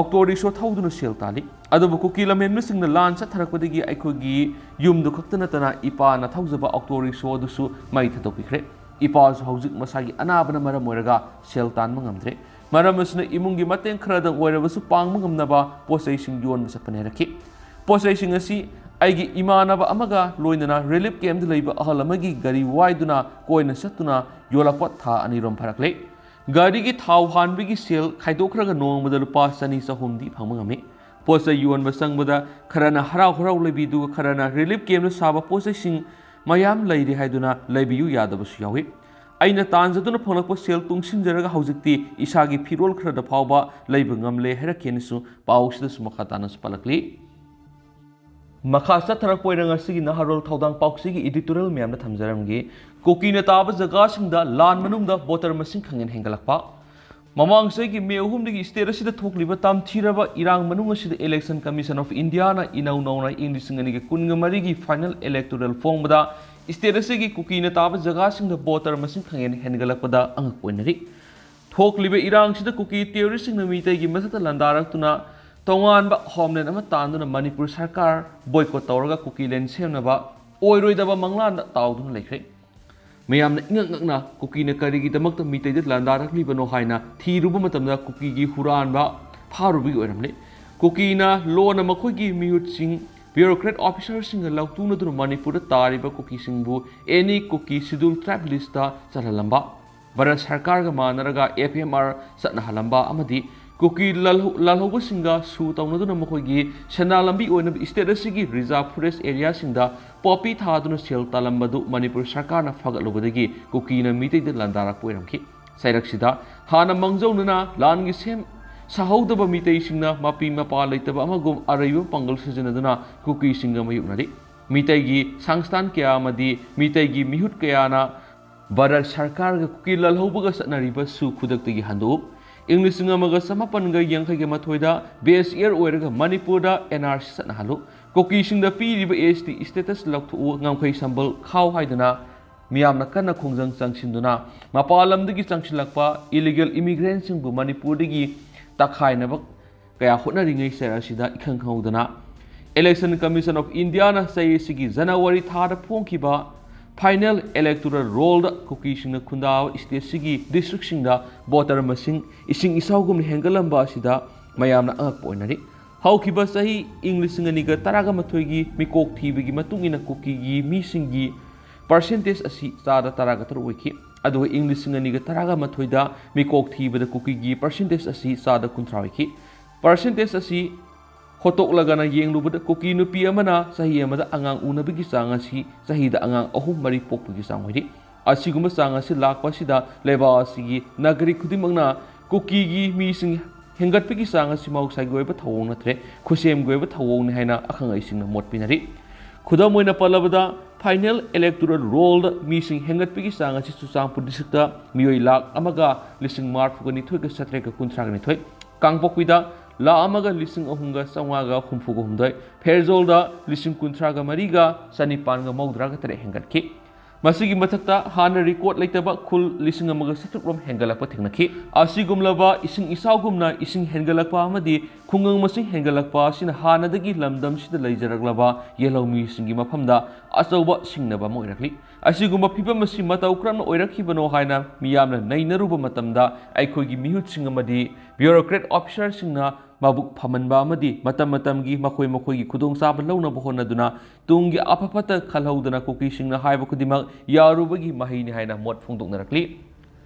ꯑꯣꯛꯇꯣ ꯔꯤꯛꯁꯣ ꯊꯧꯗꯨꯅ ꯁꯦꯜ ꯇꯥꯜꯂꯤ꯫ ꯑꯗꯨꯕꯨ ꯀꯨꯀꯤ ꯂꯝꯍꯦꯟꯕꯁꯤꯡꯅ ꯂꯥꯟ ꯆꯠꯊꯔꯛꯄꯗꯒꯤ ꯑꯩꯈꯣꯏꯒꯤ ꯌꯨꯝꯗꯨ ꯈꯛꯇ ꯅꯠꯇꯅ ꯏꯄꯥꯅ ꯊꯧꯖꯕ ꯑꯣꯛꯇꯣ ꯔꯤꯛꯁꯣ ꯑꯗꯨꯁꯨ ꯃꯩ ꯊꯥꯗꯣꯛꯄꯤꯈ꯭ꯔꯦ꯫ ꯏꯄꯥꯁꯨ ꯍꯧꯖꯤꯛ ꯃꯁꯥꯒꯤ ꯑꯅꯥꯕꯅ ꯃꯔꯝ ꯑꯣꯏꯔꯒ ꯁꯦꯜ ꯇꯥꯟꯕ ꯉꯝꯗ꯭ꯔꯦ꯫ ꯃꯔꯝ ꯑꯁꯤꯅ ꯏꯃꯨꯡꯒꯤ ꯃꯇꯦꯡ ꯈꯔꯗꯪ ꯑꯣꯏꯔꯕꯁꯨ ꯄꯥꯡꯕ ꯉꯝꯅꯕ ꯄꯣꯠ ꯆꯩꯁꯤꯡ ꯌꯣꯟꯕ ꯆꯠꯄꯅꯤ ꯍꯥꯏꯔꯛꯈꯤ꯫ ꯄꯣꯠ ꯆꯩꯁꯤꯡ ꯑꯁꯤ ꯑꯩꯒꯤ ꯏꯃꯥꯟꯅꯕ ꯑꯃꯒ ꯂꯣꯏꯅꯅ ꯔꯤꯂꯤꯐ ꯀꯦꯝꯞꯇ ꯂꯩꯕ ꯑꯍꯜ ꯑꯃꯒꯤ ꯒꯥꯔꯤ ꯋꯥꯏꯗꯨꯅ ꯀꯣꯏꯅ ꯆꯠꯇꯨꯅ ꯌꯣꯜꯂꯛꯄ ꯊꯥ ꯑꯅꯤꯔꯣꯝ ꯐꯥꯔꯛꯂꯦ꯫ ꯒꯥꯔꯤꯒꯤ ꯊꯥꯎ ꯍꯥꯟꯕꯒꯤ ꯁꯦꯜ ꯈꯥꯏꯗꯣꯛꯈ꯭ꯔꯒ ꯅꯣꯡꯃꯗ ꯂꯨꯄꯥ ꯆꯅꯤ ꯆꯍꯨꯝꯗꯤ ꯐꯪꯕ ꯉꯝꯃꯤ꯫ ꯄꯣꯠ ꯆꯩ ꯌꯣꯟꯕ ꯆꯪꯕꯗ ꯈꯔꯅ ꯍꯔꯥꯎ ꯍꯔꯥꯎ ꯂꯩꯕꯤ, ꯑꯗꯨꯒ ꯈꯔꯅ ꯔꯤꯂꯤꯐ ꯀꯦꯝꯞꯇ ꯁꯥꯕ ꯄꯣꯠ ꯆꯩꯁꯤꯡ ꯃꯌꯥꯝ ꯂꯩꯔꯤ ꯍꯥꯏꯗꯨꯅ ꯂꯩꯕꯤꯌꯨ ꯌꯥꯗꯕꯁꯨ ꯌꯥꯎꯏ꯫ ꯑꯩꯅ ꯇꯥꯟꯖꯗꯨꯅ ꯐꯪꯂꯛꯄ ꯁꯦꯜ ꯇꯨꯡꯁꯤꯟꯖꯔꯒ ꯍꯧꯖꯤꯛꯇꯤ ꯏꯁꯥꯒꯤ ꯐꯤꯔꯣꯜ ꯈꯔꯗ ꯐꯥꯎꯕ ꯂꯩꯕ ꯉꯝꯂꯦ ꯍꯥꯏꯔꯛꯈꯤꯅꯁꯨ ꯄꯥꯎꯁꯤꯗꯁꯨ ꯃꯈꯥ ꯇꯥꯅꯁꯨ ꯄꯜꯂꯛꯂꯤ꯫ ꯃꯈꯥ ꯆꯠꯊꯔꯛꯄ ꯑꯣꯏꯅ ꯉꯁꯤꯒꯤ ꯅꯍꯥꯔꯣꯜ ꯊꯧꯗꯥꯡ ꯄꯥꯎꯆꯦꯒꯤ editorial ꯃꯌꯥꯝꯗ ꯊꯝꯖꯔꯝꯒꯦ꯫ ꯀꯨꯀꯤꯅ ꯇꯥꯕ ꯖꯒꯥꯁꯤꯡꯗ ꯂꯥꯟ ꯃꯅꯨꯡꯗ ꯚꯣꯇꯔ ꯃꯁꯤꯡ ꯈꯪꯍꯦꯟ ꯍꯦꯟꯒꯠꯂꯛꯄ꯫ ꯃꯃꯥꯡ ꯆꯍꯤꯒꯤ ꯃꯦ ꯑꯍꯨꯝꯗꯒꯤ ꯁ꯭ꯇꯦꯠ ꯑꯁꯤꯗ ꯊꯣꯛꯂꯤꯕ ꯇꯝꯊꯤꯔꯕ ꯏꯔꯥꯡ ꯃꯅꯨꯡ ꯑꯁꯤꯗ Election Commission of Indiaꯅ ꯏꯅꯧ ꯅꯧꯅ ꯏꯪ ꯂꯤꯁꯤꯡ ꯑꯅꯤꯒ ꯀꯨꯟꯒ ꯃꯔꯤꯒꯤ final electoral ꯐꯣꯡꯕꯗ ꯁ꯭ꯇꯦꯠ ꯑꯁꯤꯒꯤ ꯀꯨꯀꯤꯅ ꯇꯥꯕ ꯖꯒꯥꯁꯤꯡꯗ ꯚꯣꯇꯔ ꯃꯁꯤꯡ ꯈꯪꯍꯦꯟ ꯍꯦꯟꯒꯠꯂꯛꯄꯗ ꯑꯉꯛꯄ ꯑꯣꯏꯅꯔꯤ꯫ ꯊꯣꯛꯂꯤꯕ ꯏꯔꯥꯡꯁꯤꯗ ꯀꯨꯀꯤ ꯇꯦꯔꯣꯔꯤꯁꯁꯤꯡꯅ ꯃꯤꯇꯩꯒꯤ ꯃꯊꯛꯇ ꯂꯥꯟꯗꯥꯔꯛꯇꯨꯅ ꯇꯣꯉꯥꯟꯕ ꯍꯣꯝꯂꯦꯟ ꯑꯃ ꯇꯥꯟꯗꯨꯅ ꯃꯅꯤꯄꯨꯔ ꯁꯔꯀꯥꯔ ꯕꯣꯏꯀꯣꯠ ꯇꯧꯔꯒ ꯀꯨꯀꯤꯂꯦꯟ ꯁꯦꯝꯅꯕ ꯑꯣꯏꯔꯣꯏꯗꯕ ꯃꯪꯂꯥꯟꯗ ꯇꯥꯎꯗꯨꯅ ꯂꯩꯈ꯭ꯔꯦ꯫ ꯃꯌꯥꯝꯅ ꯏꯉꯛ ꯉꯛꯅ ꯀꯨꯀꯤꯅ ꯀꯔꯤꯒꯤꯗꯃꯛꯇ ꯃꯤꯇꯩꯗ ꯂꯥꯟꯗꯥꯔꯛꯂꯤꯕꯅꯣ ꯍꯥꯏꯅ ꯊꯤꯔꯨꯕ ꯃꯇꯝꯗ ꯀꯨꯀꯤꯒꯤ ꯍꯨꯔꯥꯟꯕ ꯐꯥꯔꯨꯕꯒꯤ ꯑꯣꯏꯔꯝꯂꯦ꯫ ꯀꯨꯀꯤꯅ ꯂꯣꯟꯅ ꯃꯈꯣꯏꯒꯤ ꯃꯤꯍꯨꯠꯁꯤꯡ ꯕ꯭ꯌꯨꯔꯣꯀ꯭ꯔꯦꯠ ꯑꯣꯐꯤꯁꯥꯔꯁꯤꯡꯒ ꯂꯧꯇꯨꯅꯗꯨꯅ ꯃꯅꯤꯄꯨꯔꯗ ꯇꯥꯔꯤꯕ ꯀꯨꯀꯤꯁꯤꯡꯕꯨ ꯑꯦꯅꯤ ꯀꯨꯀꯤ ꯁꯦꯗ꯭ꯌꯨꯜ ꯇ꯭ꯔꯥꯏꯕ ꯂꯤꯁꯇ ꯆꯜꯍꯜꯂꯝꯕ, ꯚꯥꯔꯠ ꯁꯔꯀꯥꯔꯒ ꯃꯥꯟꯅꯔꯒ ꯑꯦꯐ ꯑꯦꯝ ꯑꯥꯔ ꯆꯠꯅꯍꯜꯂꯝꯕ ꯑꯃꯗꯤ ꯀꯨꯀꯤ ꯂꯥꯜꯍꯧ-, ꯂꯥꯜꯍꯧꯕꯁꯤꯡꯒ ꯁꯨ ꯇꯧꯅꯗꯨꯅ ꯃꯈꯣꯏꯒꯤ ꯁꯦꯟꯗꯥꯟ ꯂꯝꯕꯤ ꯑꯣꯏꯅꯕ ꯁ꯭ꯇꯦꯠ ꯑꯁꯤꯒꯤ ꯔꯤꯖꯥꯔꯚ ꯐꯣꯔꯦꯁ꯭ꯠ ꯑꯦꯔꯤꯌꯥꯁꯤꯡꯗ ꯄꯣꯄꯤ ꯊꯥꯗꯨꯅ ꯁꯦꯜ ꯇꯥꯜꯂꯝꯕꯗꯨ ꯃꯅꯤꯄꯨꯔ ꯁꯔꯀꯥꯔꯅ ꯐꯒꯠꯂꯨꯕꯗꯒꯤ ꯀꯨꯀꯤꯅ ꯃꯤꯇꯩꯗ ꯂꯥꯟꯗꯥꯔꯛꯄ ꯑꯣꯏꯔꯝꯈꯤ꯫ ꯆꯩꯔꯛꯁꯤꯗ ꯍꯥꯟꯅ ꯃꯥꯡꯖꯧꯅꯅ ꯂꯥꯟꯒꯤ ꯁꯦꯝ ꯁꯥꯍꯧꯗꯕ ꯃꯤꯇꯩꯁꯤꯡꯅ ꯃꯄꯤ ꯃꯄꯥ ꯂꯩꯇꯕ ꯑꯃꯒꯨꯝ ꯑꯔꯩꯕ ꯄꯥꯡꯒꯜ ꯁꯤꯖꯤꯟꯅꯗꯨꯅ ꯀꯨꯀꯤꯁꯤꯡꯒ ꯃꯥꯌꯣꯛꯅꯔꯤ꯫ ꯃꯤꯇꯩꯒꯤ ꯁꯪꯁꯊꯥꯟ ꯀꯌꯥ ꯑꯃꯗꯤ ꯃꯤꯇꯩꯒꯤ ꯃꯤꯍꯨꯠ ꯀꯌꯥꯅ ꯚꯥꯔꯠ ꯁꯔꯀꯥꯔꯒ ꯀꯨꯀꯤ ꯂꯥꯜꯍꯧꯕꯒ ꯆꯠꯅꯔꯤꯕ ꯁꯨ ꯈꯨꯗꯛꯇꯒꯤ ꯍꯟꯗꯣꯛꯎ꯫ ꯏꯪ ꯂꯤꯁꯤꯡ ꯑꯃꯒ ꯆꯃꯥꯄꯟꯒ ꯌꯥꯡꯈꯩꯒ ꯃꯥꯊꯣꯏꯗ ꯕꯦꯁ ꯏꯌꯔ ꯑꯣꯏꯔꯒ ꯃꯅꯤꯄꯨꯔꯗ ꯑꯦꯟ ꯑꯥꯔ ꯁꯤ ꯆꯠꯅꯍꯜꯂꯨ꯫ ꯀꯨꯀꯤꯁꯤꯡꯗ ꯄꯤꯔꯤꯕ ꯑꯦꯁ ꯇꯤ ꯁ꯭ꯇꯦꯇꯁ ꯂꯧꯊꯣꯛꯎ, ꯉꯝꯈꯩ ꯁꯝꯕꯜ ꯈꯥꯎ ꯍꯥꯏꯗꯨꯅ ꯃꯤꯌꯥꯝꯅ ꯀꯟꯅ ꯈꯣꯡꯖꯪ ꯆꯪꯁꯤꯟꯗꯨꯅ ꯃꯄꯥꯟ ꯂꯝꯗꯒꯤ ꯆꯪꯁꯤꯜꯂꯛꯄ ꯏꯂꯤꯒꯦꯜ ꯏꯃꯤꯒ꯭ꯔꯦꯟꯁꯤꯡꯕꯨ ꯃꯅꯤꯄꯨꯔꯗꯒꯤ ꯇꯛꯈꯥꯏꯅꯕ ꯀꯌꯥ ꯍꯣꯠꯅꯔꯤꯉꯩ ꯆꯩꯔꯛ ꯑꯁꯤꯗ ꯏꯈꯪ ꯈꯪꯍꯧꯗꯅ Election Commission of Indiaꯅ ꯆꯍꯤ ꯑꯁꯤꯒꯤ ꯖꯅꯋꯥꯔꯤ ꯊꯥꯗ ꯐꯣꯡꯈꯤꯕ ꯐꯥꯏꯅꯦꯜ ꯏꯂꯦꯛꯇꯣꯔꯦꯜ ꯔꯣꯜꯗ ꯀꯨꯀꯤꯁꯤꯡꯅ ꯈꯨꯟꯗꯥꯕ ꯁ꯭ꯇꯦꯠꯁꯤꯒꯤ ꯗꯤꯁꯇ꯭ꯔꯤꯛꯁꯤꯡꯗ ꯚꯣꯇꯔ ꯃꯁꯤꯡ ꯏꯁꯤꯡ ꯏꯆꯥꯎꯒꯨꯝꯅ ꯍꯦꯟꯒꯠꯂꯝꯕ ꯑꯁꯤꯗ ꯃꯌꯥꯝꯅ ꯑꯉꯛꯄ ꯑꯣꯏꯅꯔꯤ꯫ ꯍꯧꯈꯤꯕ ꯆꯍꯤ ꯏꯪ ꯂꯤꯁꯤꯡ ꯑꯅꯤꯒ ꯇꯔꯥꯒ ꯃꯥꯊꯣꯏꯒꯤ ꯃꯤꯀꯣꯛ ꯊꯤꯕꯒꯤ ꯃꯇꯨꯡ ꯏꯟꯅ ꯀꯨꯀꯤꯒꯤ ꯃꯤꯁꯤꯡꯒꯤ ꯄꯥꯔꯁꯦꯟꯇꯦꯖ ꯑꯁꯤ ꯆꯥꯗ ꯇꯔꯥꯒ ꯇꯔꯨꯛ ꯑꯣꯏꯈꯤ꯫ ꯑꯗꯨꯒ ꯏꯪ ꯂꯤꯁꯤꯡ ꯑꯅꯤꯒ ꯇꯔꯥꯒ ꯃꯥꯊꯣꯏꯗ ꯃꯤꯀꯣꯛ ꯊꯤꯕꯗ ꯀꯨꯀꯤꯒꯤ ꯄꯥꯔꯁꯦꯟꯇꯦꯖ ꯑꯁꯤ ꯆꯥꯗ ꯀꯨꯟꯊ꯭ꯔꯥ ꯑꯣꯏꯈꯤ꯫ ꯄꯥꯔꯁꯦꯟꯇꯦꯖ ꯑꯁꯤ ꯍꯣꯠꯇꯣꯛꯂꯒꯅ ꯌꯦꯡꯂꯨꯕꯗ ꯀꯨꯀꯤ ꯅꯨꯄꯤ ꯑꯃꯅ ꯆꯍꯤ ꯑꯃꯗ ꯑꯉꯥꯡ ꯎꯅꯕꯒꯤ ꯆꯥꯡ ꯑꯁꯤ ꯆꯍꯤꯗ ꯑꯉꯥꯡ ꯑꯍꯨꯝ ꯃꯔꯤ ꯄꯣꯛꯄꯒꯤ ꯆꯥꯡ ꯑꯣꯏꯔꯤ꯫ ꯑꯁꯤꯒꯨꯝꯕ ꯆꯥꯡ ꯑꯁꯤ ꯂꯥꯛꯄ ꯑꯁꯤꯗ ꯂꯩꯕꯥꯛ ꯑꯁꯤꯒꯤ ꯅꯥꯒꯔꯤꯛ ꯈꯨꯗꯤꯡꯃꯛꯅ ꯀꯨꯀꯤꯒꯤ ꯃꯤꯁꯤꯡ ꯍꯦꯟꯒꯠꯄꯒꯤ ꯆꯥꯡ ꯑꯁꯤ ꯃꯍꯧꯁꯥꯒꯤ ꯑꯣꯏꯕ ꯊꯧꯑꯣꯡ ꯅꯠꯇ꯭ꯔꯦ, ꯈꯨꯠꯁꯦꯝꯒꯤ ꯑꯣꯏꯕ ꯊꯧꯑꯣꯡꯅꯤ ꯍꯥꯏꯅ ꯑꯈꯪ ꯑꯍꯩꯁꯤꯡꯅ ꯃꯣꯠ ꯄꯤꯅꯔꯤ꯫ ꯈꯨꯗꯝ ꯑꯣꯏꯅ ꯄꯜꯂꯕꯗ, ꯐꯥꯏꯅꯦꯜ ꯏꯂꯦꯛꯇꯣꯔꯦꯜ ꯔꯣꯜꯗ ꯃꯤꯁꯤꯡ ꯍꯦꯟꯒꯠꯄꯒꯤ ꯆꯥꯡ ꯑꯁꯤ ꯆꯨꯔꯆꯥꯟꯄꯨꯔ ꯗꯤꯁꯇ꯭ꯔꯤꯛꯇ ꯃꯤꯑꯣꯏ ꯂꯥꯈ ꯑꯃꯒ ꯂꯤꯁꯤꯡ ꯃꯔꯤꯐꯨꯒ ꯅꯤꯊꯣꯏꯒ ꯆꯥꯇ꯭ꯔꯦꯠꯀ ꯀꯨꯟꯊ꯭ꯔꯥꯒ ꯅꯤꯊꯣꯏ, ꯀꯥꯡꯄꯣꯛꯄꯤꯗ ꯂꯥꯈ ꯑꯃꯒ ꯂꯤꯁꯤꯡ ꯑꯍꯨꯝꯒ ꯆꯥꯝꯃꯉꯥꯒ ꯍꯨꯝꯐꯨꯒ ꯍꯨꯝꯗꯣꯏ, ꯐꯦꯔꯖꯧꯗ ꯂꯤꯁꯤꯡ ꯀꯨꯟꯊ꯭ꯔꯥꯒ ꯃꯔꯤꯒ ꯆꯅꯤꯄꯥꯟꯒ ꯃꯧꯗ꯭ꯔꯥꯒ ꯇꯔꯦꯠ ꯍꯦꯟꯒꯠꯈꯤ꯫ ꯃꯁꯤꯒꯤ ꯃꯊꯛꯇ ꯍꯥꯟꯅ ꯔꯦꯀꯣꯔꯗ ꯂꯩꯇꯕ ꯈꯨꯜ ꯂꯤꯁꯤꯡ ꯑꯃꯒ ꯆꯥꯇ꯭ꯔꯨꯛ ꯔꯣꯝ ꯍꯦꯟꯒꯠꯂꯛꯄ ꯊꯦꯡꯅꯈꯤ꯫ ꯑꯁꯤꯒꯨꯝꯂꯕ ꯏꯁꯤꯡ ꯏꯆꯥꯎꯒꯨꯝꯅ ꯏꯁꯤꯡ ꯍꯦꯟꯒꯠꯂꯛꯄ ꯑꯃꯗꯤ ꯈꯨꯡꯒꯪ ꯃꯁꯤꯡ ꯍꯦꯟꯒꯠꯂꯛꯄ ꯑꯁꯤꯅ ꯍꯥꯟꯅꯗꯒꯤ ꯂꯝꯗꯝꯁꯤꯗ ꯂꯩꯖꯔꯛꯂꯕ ꯌꯦꯜꯍꯧꯃꯤꯁꯤꯡꯒꯤ ꯃꯐꯝꯗ ꯑꯆꯧꯕ ꯁꯤꯡꯅꯕ ꯑꯃ ꯑꯣꯏꯔꯛꯂꯤ꯫ ꯑꯁꯤꯒꯨꯝꯕ ꯐꯤꯚꯝ ꯑꯁꯤ ꯃꯇꯧ ꯀꯔꯝꯅ ꯑꯣꯏꯔꯛꯈꯤꯕꯅꯣ ꯍꯥꯏꯅ ꯃꯤꯌꯥꯝꯅ ꯅꯩꯅꯔꯨꯕ ꯃꯇꯝꯗ, ꯑꯩꯈꯣꯏꯒꯤ ꯃꯤꯍꯨꯠꯁꯤꯡ ꯑꯃꯗꯤ ꯕ꯭ꯌꯨꯔꯣꯀ꯭ꯔꯦꯠ ꯑꯣꯐꯤꯁꯥꯔꯁꯤꯡꯅ ꯃꯕꯨꯛ ꯐꯝꯍꯟꯕ ꯑꯃꯗꯤ ꯃꯇꯝ ꯃꯇꯝꯒꯤ ꯃꯈꯣꯏ ꯃꯈꯣꯏꯒꯤ ꯈꯨꯗꯣꯡꯆꯥꯕ ꯂꯧꯅꯕ ꯍꯣꯠꯅꯗꯨꯅ ꯇꯨꯡꯒꯤ ꯑꯐ ꯐꯠꯇ ꯈꯜꯍꯧꯗꯅ ꯀꯨꯀꯤꯁꯤꯡꯅ ꯍꯥꯏꯕ ꯈꯨꯗꯤꯡꯃꯛ ꯌꯥꯔꯨꯕꯒꯤ ꯃꯍꯩꯅꯤ ꯍꯥꯏꯅ ꯃꯣꯠ ꯐꯣꯡꯗꯣꯛꯅꯔꯛꯂꯤ꯫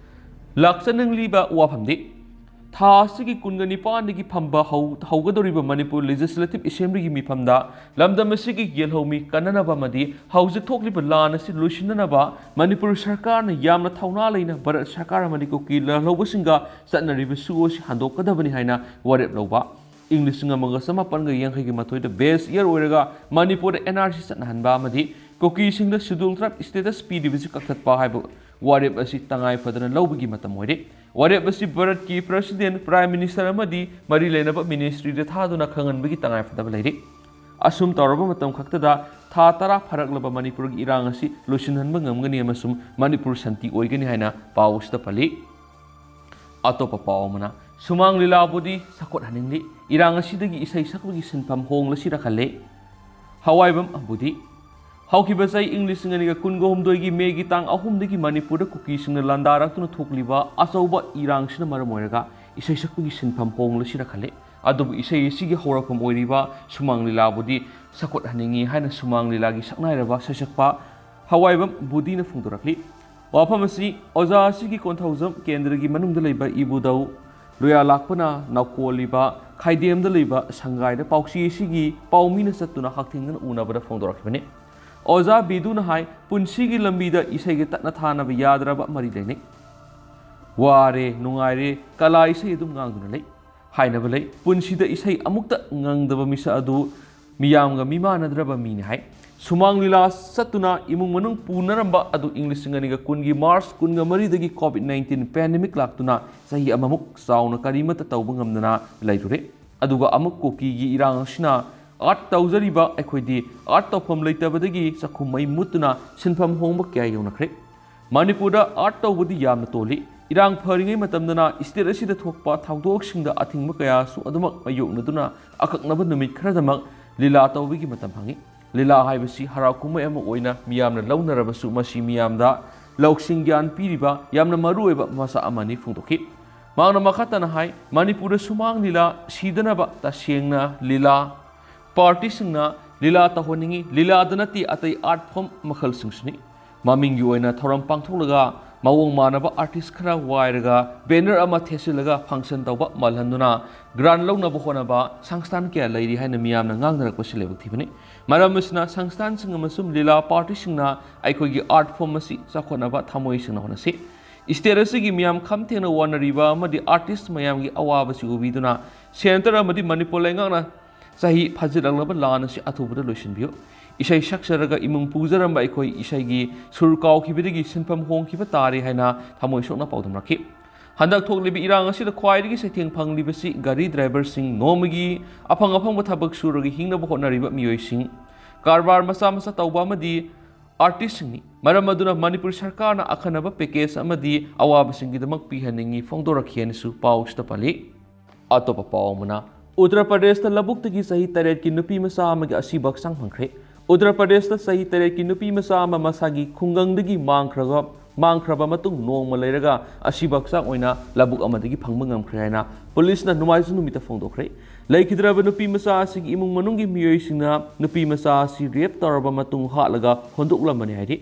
ꯂꯥꯛꯆꯅꯤꯡꯂꯤꯕ ꯋꯥꯐꯝꯗꯤ, ꯊꯥ ꯑꯁꯤꯒꯤ ꯀꯨꯟꯒ ꯅꯤꯄꯥꯟꯗꯒꯤ ꯐꯝꯕ ꯍꯧ-, ꯍꯧꯒꯗꯧꯔꯤꯕ ꯃꯅꯤꯄꯨꯔ Legislative Assemblyꯒꯤ ꯃꯤꯐꯝꯗ ꯂꯝꯗꯝ ꯑꯁꯤꯒꯤ ꯌꯦꯜꯍꯧꯃꯤ ꯀꯟꯅꯅꯕ ꯑꯃꯗꯤ ꯍꯧꯖꯤꯛ ꯊꯣꯛꯂꯤꯕ ꯂꯥꯟ ꯑꯁꯤ ꯂꯣꯏꯁꯤꯟꯅꯅꯕ ꯃꯅꯤꯄꯨꯔ ꯁꯔꯀꯥꯔꯅ ꯌꯥꯝꯅ ꯊꯧꯅꯥ ꯂꯩꯅ ꯚꯥꯔꯠ ꯁꯔꯀꯥꯔ ꯑꯃꯗꯤ ꯀꯨꯀꯤ ꯂꯥꯜꯍꯧꯕꯁꯤꯡꯒ ꯆꯠꯅꯔꯤꯕ ꯁꯨ ꯑꯁꯤ ꯍꯟꯗꯣꯛꯀꯗꯕꯅꯤ ꯍꯥꯏꯅ ꯋꯥꯔꯦꯞ ꯂꯧꯕ꯫ ꯏꯪ ꯂꯤꯁꯤꯡ ꯑꯃꯒ ꯆꯃꯥꯄꯟꯒ ꯌꯥꯡꯈꯩꯒꯤ ꯃꯥꯊꯣꯏꯗ base year ꯑꯣꯏꯔꯒ ꯃꯅꯤꯄꯨꯔꯗ N R C ꯆꯠꯅꯍꯟꯕ ꯑꯃꯗꯤ ꯀꯨꯀꯤꯁꯤꯡꯗ Scheduled Tribe status ꯄꯤꯔꯤꯕꯁꯤ ꯀꯛꯊꯠꯄ ꯍꯥꯏꯕ ꯋꯥꯔꯦꯞ ꯑꯁꯤ ꯇꯉꯥꯏ ꯐꯗꯅ ꯂꯧꯕꯒꯤ ꯃꯇꯝ ꯑꯣꯏꯔꯦ꯫ ꯋꯥꯔꯦꯞ ꯑꯁꯤ ꯚꯥꯔꯠꯀꯤ President, Prime Minister ꯑꯃꯗꯤ ꯃꯔꯤ ꯂꯩꯅꯕ ministryꯗ ꯊꯥꯗꯨꯅ ꯈꯪꯍꯟꯕꯒꯤ ꯇꯉꯥꯏ ꯐꯗꯕ ꯂꯩꯔꯦ꯫ ꯑꯁꯨꯝ ꯇꯧꯔꯕ ꯃꯇꯝ ꯈꯛꯇꯗ ꯊꯥ ꯇꯔꯥ ꯐꯥꯔꯛꯂꯕ ꯃꯅꯤꯄꯨꯔꯒꯤ ꯏꯔꯥꯡ ꯑꯁꯤ ꯂꯣꯏꯁꯤꯟꯍꯟꯕ ꯉꯝꯒꯅꯤ ꯑꯃꯁꯨꯡ ꯃꯅꯤꯄꯨꯔ ꯁꯥꯟꯇꯤ ꯑꯣꯏꯒꯅꯤ ꯍꯥꯏꯅ ꯄꯥꯎ ꯑꯁꯤꯗ ꯄꯜꯂꯤ꯫ ꯑꯇꯣꯞꯄ ꯄꯥꯎ ꯑꯃꯅ, ꯁꯨꯃꯥꯡ ꯂꯤꯂꯥꯕꯨꯗꯤ ꯁꯛꯈꯣꯠꯍꯟꯅꯤꯡꯂꯤ, ꯏꯔꯥꯡ ꯑꯁꯤꯗꯒꯤ ꯏꯁꯩ ꯁꯛꯄꯒꯤ ꯁꯤꯟꯐꯝ ꯍꯣꯡꯂꯁꯤꯔ ꯈꯜꯂꯦ꯫ ꯍꯋꯥꯏꯕꯝ ꯕꯨꯙꯤ꯫ ꯍꯧꯈꯤꯕ ꯆꯍꯤ ꯏꯪ ꯂꯤꯁꯤꯡ ꯑꯅꯤꯒ ꯀꯨꯟꯒ ꯍꯨꯝꯗꯣꯏꯒꯤ ꯃꯦꯒꯤ ꯇꯥꯡ ꯑꯍꯨꯝꯗꯒꯤ ꯃꯅꯤꯄꯨꯔꯗ ꯀꯨꯀꯤꯁꯤꯡꯅ ꯂꯥꯟꯗꯥꯔꯛꯇꯨꯅ ꯊꯣꯛꯂꯤꯕ ꯑꯆꯧꯕ ꯏꯔꯥꯡꯁꯤꯅ ꯃꯔꯝ ꯑꯣꯏꯔꯒ ꯏꯁꯩ ꯁꯛꯄꯒꯤ ꯁꯤꯟꯐꯝ ꯍꯣꯡꯂꯁꯤꯔ ꯈꯜꯂꯦ꯫ ꯑꯗꯨꯕꯨ ꯏꯁꯩ ꯑꯁꯤꯒꯤ ꯍꯧꯔꯛꯐꯝ ꯑꯣꯏꯔꯤꯕ ꯁꯨꯃꯥꯡ ꯂꯤꯂꯥꯕꯨꯗꯤ ꯁꯛꯈꯣꯠꯍꯟꯅꯤꯡꯏ ꯍꯥꯏꯅ ꯁꯨꯃꯥꯡ ꯂꯤꯂꯥꯒꯤ ꯁꯛꯅꯥꯏꯔꯕ ꯁꯩꯁꯛꯄ ꯍꯋꯥꯏꯕꯝ ꯕꯨꯙꯤꯅ ꯐꯣꯡꯗꯣꯔꯛꯂꯤ꯫ ꯋꯥꯐꯝ ꯑꯁꯤ ꯑꯣꯖꯥ ꯑꯁꯤꯒꯤ ꯀꯣꯟꯊꯧꯖꯝ ꯀꯦꯟꯗ꯭ꯔꯒꯤ ꯃꯅꯨꯡꯗ ꯂꯩꯕ ꯏꯕꯨꯙꯧ ꯂꯣꯌꯥ ꯂꯥꯛꯄꯅ ꯅꯥꯎꯀꯣꯜꯂꯤꯕ ꯈꯥꯏꯗꯦꯝꯗ ꯂꯩꯕ ꯁꯪꯒꯥꯏꯗ ꯄꯥꯎꯆꯦ ꯑꯁꯤꯒꯤ ꯄꯥꯎꯃꯤꯅ ꯆꯠꯇꯨꯅ ꯍꯛꯊꯦꯡꯅꯅ ꯎꯅꯕꯗ ꯐꯣꯡꯗꯣꯔꯛꯈꯤꯕꯅꯤ꯫ ꯑꯣꯖꯥ ꯕꯤꯗꯨꯅ ꯍꯥꯏ, ꯄꯨꯟꯁꯤꯒꯤ ꯂꯝꯕꯤꯗ ꯏꯁꯩꯒ ꯇꯠꯅ ꯊꯥꯅꯕ ꯌꯥꯗ꯭ꯔꯕ ꯃꯔꯤ ꯂꯩꯅꯩ꯫ ꯋꯥꯔꯦ, ꯅꯨꯡꯉꯥꯏꯔꯦ, ꯀꯂꯥ ꯏꯁꯩ ꯑꯗꯨꯝ ꯉꯥꯡꯗꯨꯅ ꯂꯩ꯫ ꯍꯥꯏꯅꯕ ꯂꯩ, ꯄꯨꯟꯁꯤꯗ ꯏꯁꯩ ꯑꯃꯨꯛꯇ ꯉꯪꯗꯕ ꯃꯤꯁꯛ ꯑꯗꯨ ꯃꯤꯌꯥꯝꯒ ꯃꯤꯃꯥꯟꯅꯗ꯭ꯔꯕ ꯃꯤꯅꯤ ꯍꯥꯏ꯫ ꯁꯨꯃꯥꯡ ꯂꯤꯂꯥ ꯆꯠꯇꯨꯅ ꯏꯃꯨꯡ ꯃꯅꯨꯡ ꯄꯨꯅꯔꯝꯕ ꯑꯗꯨ ꯏꯪ ꯂꯤꯁꯤꯡ ꯑꯅꯤꯒ ꯀꯨꯟꯒꯤ March ꯀꯨꯟꯒ ꯃꯔꯤꯗꯒꯤ COVID nineteen pandemic ꯂꯥꯛꯇꯨꯅ ꯆꯍꯤ ꯑꯃꯃꯨꯛ ꯆꯥꯎꯅ ꯀꯔꯤꯃꯠꯇ ꯇꯧꯕ ꯉꯝꯗꯅ ꯂꯩꯔꯨꯔꯦ꯫ ꯑꯗꯨꯒ ꯑꯃꯨꯛ ꯀꯨꯀꯤꯒꯤ ꯏꯔꯥꯡ ꯑꯁꯤꯅ art ꯇꯧꯖꯔꯤꯕ ꯑꯩꯈꯣꯏꯗꯤ art ꯇꯧꯐꯝ ꯂꯩꯇꯕꯗꯒꯤ ꯆꯥꯛꯈꯨꯝ ꯃꯩ ꯃꯨꯠꯇꯨꯅ ꯁꯤꯟꯐꯝ ꯍꯣꯡꯕ ꯀꯌꯥ ꯌꯧꯅꯈ꯭ꯔꯦ꯫ ꯃꯅꯤꯄꯨꯔꯗ art ꯇꯧꯕꯗꯤ ꯌꯥꯝꯅ ꯇꯣꯜꯂꯤ꯫ ꯏꯔꯥꯡ ꯐꯔꯤꯉꯩ ꯃꯇꯝꯗꯅ state ꯑꯁꯤꯗ ꯊꯣꯛꯄ ꯊꯧꯗꯣꯛꯁꯤꯡꯗ ꯑꯊꯤꯡꯕ ꯀꯌꯥꯁꯨ ꯑꯗꯨꯃꯛ ꯃꯥꯌꯣꯛꯅꯗꯨꯅ ꯑꯀꯛꯅꯕ ꯅꯨꯃꯤꯠ ꯈꯔꯗꯃꯛ ꯂꯤꯂꯥ ꯇꯧꯕꯒꯤ ꯃꯇꯝ ꯐꯪꯏ꯫ ꯂꯤꯂꯥ ꯍꯥꯏꯕꯁꯤ ꯍꯔꯥꯎ ꯀꯨꯝꯍꯩ ꯑꯃ ꯑꯣꯏꯅ ꯃꯤꯌꯥꯝꯅ ꯂꯧꯅꯔꯕꯁꯨ ꯃꯁꯤ ꯃꯤꯌꯥꯝꯗ ꯂꯧꯁꯤꯡ ꯒ꯭ꯌꯥꯟ ꯄꯤꯔꯤꯕ ꯌꯥꯝꯅ ꯃꯔꯨꯑꯣꯏꯕ ꯃꯆꯥꯛ ꯑꯃꯅꯤ ꯐꯣꯡꯗꯣꯛꯈꯤ꯫ ꯃꯍꯥꯛꯅ ꯃꯈꯥ ꯇꯥꯅ ꯍꯥꯏ, ꯃꯅꯤꯄꯨꯔꯗ ꯁꯨꯃꯥꯡ ꯂꯤꯂꯥ ꯁꯤꯗꯅꯕ ꯇꯁꯦꯡꯅ ꯂꯤꯂꯥ ꯄꯥꯔꯇꯤꯁꯤꯡꯅ ꯂꯤꯂꯥ ꯇꯧꯍꯟꯅꯤꯡꯏ, ꯂꯤꯂꯥꯗ ꯅꯠꯇꯦ ꯑꯇꯩ art form ꯃꯈꯜꯁꯤꯡꯁꯨꯅꯤ꯫ ꯃꯃꯤꯡꯒꯤ ꯑꯣꯏꯅ ꯊꯧꯔꯝ ꯄꯥꯡꯊꯣꯛꯂꯒ ꯃꯑꯣꯡ ꯃꯥꯟꯅꯕ artist ꯈꯔ ꯋꯥꯏꯔꯒ banner ꯑꯃ ꯊꯦꯠꯆꯤꯜꯂꯒ function ꯇꯧꯕ ꯃꯥꯜꯍꯟꯗꯨꯅ grant ꯂꯧꯅꯕ ꯍꯣꯠꯅꯕ ꯁꯪꯁꯊꯥꯟ ꯀꯌꯥ ꯂꯩꯔꯤ ꯍꯥꯏꯅ ꯃꯤꯌꯥꯝꯅ ꯉꯥꯡꯅꯔꯛꯄꯁꯤ ꯂꯥꯏꯕꯛ ꯊꯤꯕꯅꯤ꯫ ꯃꯔꯝ ꯑꯁꯤꯅ ꯁꯪꯁꯊꯥꯟꯁꯤꯡ ꯑꯃꯁꯨꯡ ꯂꯤꯂꯥ ꯄꯥꯔꯇꯤꯁꯤꯡꯅ ꯑꯩꯈꯣꯏꯒꯤ art form ꯑꯁꯤ ꯆꯥꯎꯈꯠꯅꯕ ꯊꯃꯣꯏ ꯁꯦꯡꯅ ꯍꯣꯠꯅꯁꯤ꯫ State ꯑꯁꯤꯒꯤ ꯃꯤꯌꯥꯝ ꯈꯝ ꯊꯦꯡꯅ ꯋꯥꯅꯔꯤꯕ ꯑꯃꯗꯤ artist ꯃꯌꯥꯝꯒꯤ ꯑꯋꯥꯕꯁꯤ ꯎꯕꯤꯗꯨꯅ centre ꯑꯃꯗꯤ ꯃꯅꯤꯄꯨꯔ ꯂꯩꯉꯥꯛꯅ ꯆꯍꯤ ꯐꯥꯖꯤꯜꯂꯛꯂꯕ ꯂꯥꯟ ꯑꯁꯤ ꯑꯊꯨꯕꯗ ꯂꯣꯏꯁꯤꯟꯕꯤꯌꯨ꯫ ꯏꯁꯩ ꯁꯛꯆꯔꯒ ꯏꯃꯨꯡ ꯄꯨꯖꯔꯝꯕ ꯑꯩꯈꯣꯏ ꯏꯁꯩꯒꯤ ꯁꯨꯔ ꯀꯥꯎꯈꯤꯕꯗꯒꯤ ꯁꯤꯟꯐꯝ ꯍꯣꯡꯈꯤꯕ ꯇꯥꯔꯦ ꯍꯥꯏꯅ ꯊꯃꯣꯏ ꯁꯣꯛꯅ ꯄꯥꯎꯗꯝꯂꯛꯈꯤ꯫ ꯍꯟꯗꯛ ꯊꯣꯛꯂꯤꯕ ꯏꯔꯥꯡ ꯑꯁꯤꯗ ꯈ꯭ꯋꯥꯏꯗꯒꯤ ꯆꯩꯊꯦꯡ ꯐꯪꯂꯤꯕꯁꯤ ꯒꯥꯔꯤ driverꯁꯤꯡ, ꯅꯣꯡꯃꯒꯤ ꯑꯐꯪ ꯑꯐꯪꯕ ꯊꯕꯛ ꯁꯨꯔꯒ ꯍꯤꯡꯅꯕ ꯍꯣꯠꯅꯔꯤꯕ ꯃꯤꯑꯣꯏꯁꯤꯡ, ꯀꯔꯕꯥꯔ ꯃꯆꯥ ꯃꯆꯥ ꯇꯧꯕ ꯑꯃꯗꯤ artistꯁꯤꯡꯅꯤ꯫ ꯃꯔꯝ ꯑꯗꯨꯅ ꯃꯅꯤꯄꯨꯔ ꯁꯔꯀꯥꯔꯅ ꯑꯈꯟꯅꯕ package ꯑꯃꯗꯤ ꯑꯋꯥꯕꯁꯤꯡꯒꯤꯗꯃꯛ ꯄꯤꯍꯟꯅꯤꯡꯏ ꯐꯣꯡꯗꯣꯔꯛꯈꯤ ꯍꯥꯏꯅꯁꯨ ꯄꯥꯎꯁꯤꯗ ꯄꯜꯂꯤ꯫ ꯑꯇꯣꯞꯄ ꯄꯥꯎ ꯑꯃꯅ, ꯎꯠꯇꯔ ꯄ꯭ꯔꯗꯦꯁꯇ ꯂꯧꯕꯨꯛꯇꯒꯤ ꯆꯍꯤ ꯇꯔꯦꯠꯀꯤ ꯅꯨꯄꯤ ꯃꯆꯥ ꯑꯃꯒꯤ ꯑꯁꯤꯕ ꯍꯛꯆꯥꯡ ꯐꯪꯈ꯭ꯔꯦ꯫ ꯎꯠꯇꯔ ꯄ꯭ꯔꯗꯦꯁꯇ ꯆꯍꯤ ꯇꯔꯦꯠꯀꯤ ꯅꯨꯄꯤ ꯃꯆꯥ ꯑꯃ ꯃꯁꯥꯒꯤ ꯈꯨꯡꯒꯪꯗꯒꯤ ꯃꯥꯡꯈ꯭ꯔꯕ, ꯃꯥꯡꯈ꯭ꯔꯕ ꯃꯇꯨꯡ ꯅꯣꯡꯃ ꯂꯩꯔꯒ ꯑꯁꯤꯕ ꯍꯛꯆꯥꯡ ꯑꯣꯏꯅ ꯂꯧꯕꯨꯛ ꯑꯃꯗꯒꯤ ꯐꯪꯕ ꯉꯝꯈ꯭ꯔꯦ ꯍꯥꯏꯅ ꯄꯨꯂꯤꯁꯅ ꯅꯣꯡꯃꯥꯏꯖꯤꯡ ꯅꯨꯃꯤꯠꯇ ꯐꯣꯡꯗꯣꯛꯈ꯭ꯔꯦ꯫ ꯂꯩꯈꯤꯗ꯭ꯔꯕ ꯅꯨꯄꯤ ꯃꯆꯥ ꯑꯁꯤꯒꯤ ꯏꯃꯨꯡ ꯃꯅꯨꯡꯒꯤ ꯃꯤꯑꯣꯏꯁꯤꯡꯅ ꯅꯨꯄꯤ ꯃꯆꯥ ꯑꯁꯤ rape ꯇꯧꯔꯕ ꯃꯇꯨꯡ ꯍꯥꯠꯂꯒ ꯍꯨꯟꯗꯣꯛꯂꯝꯕꯅꯤ ꯍꯥꯏꯔꯤ꯫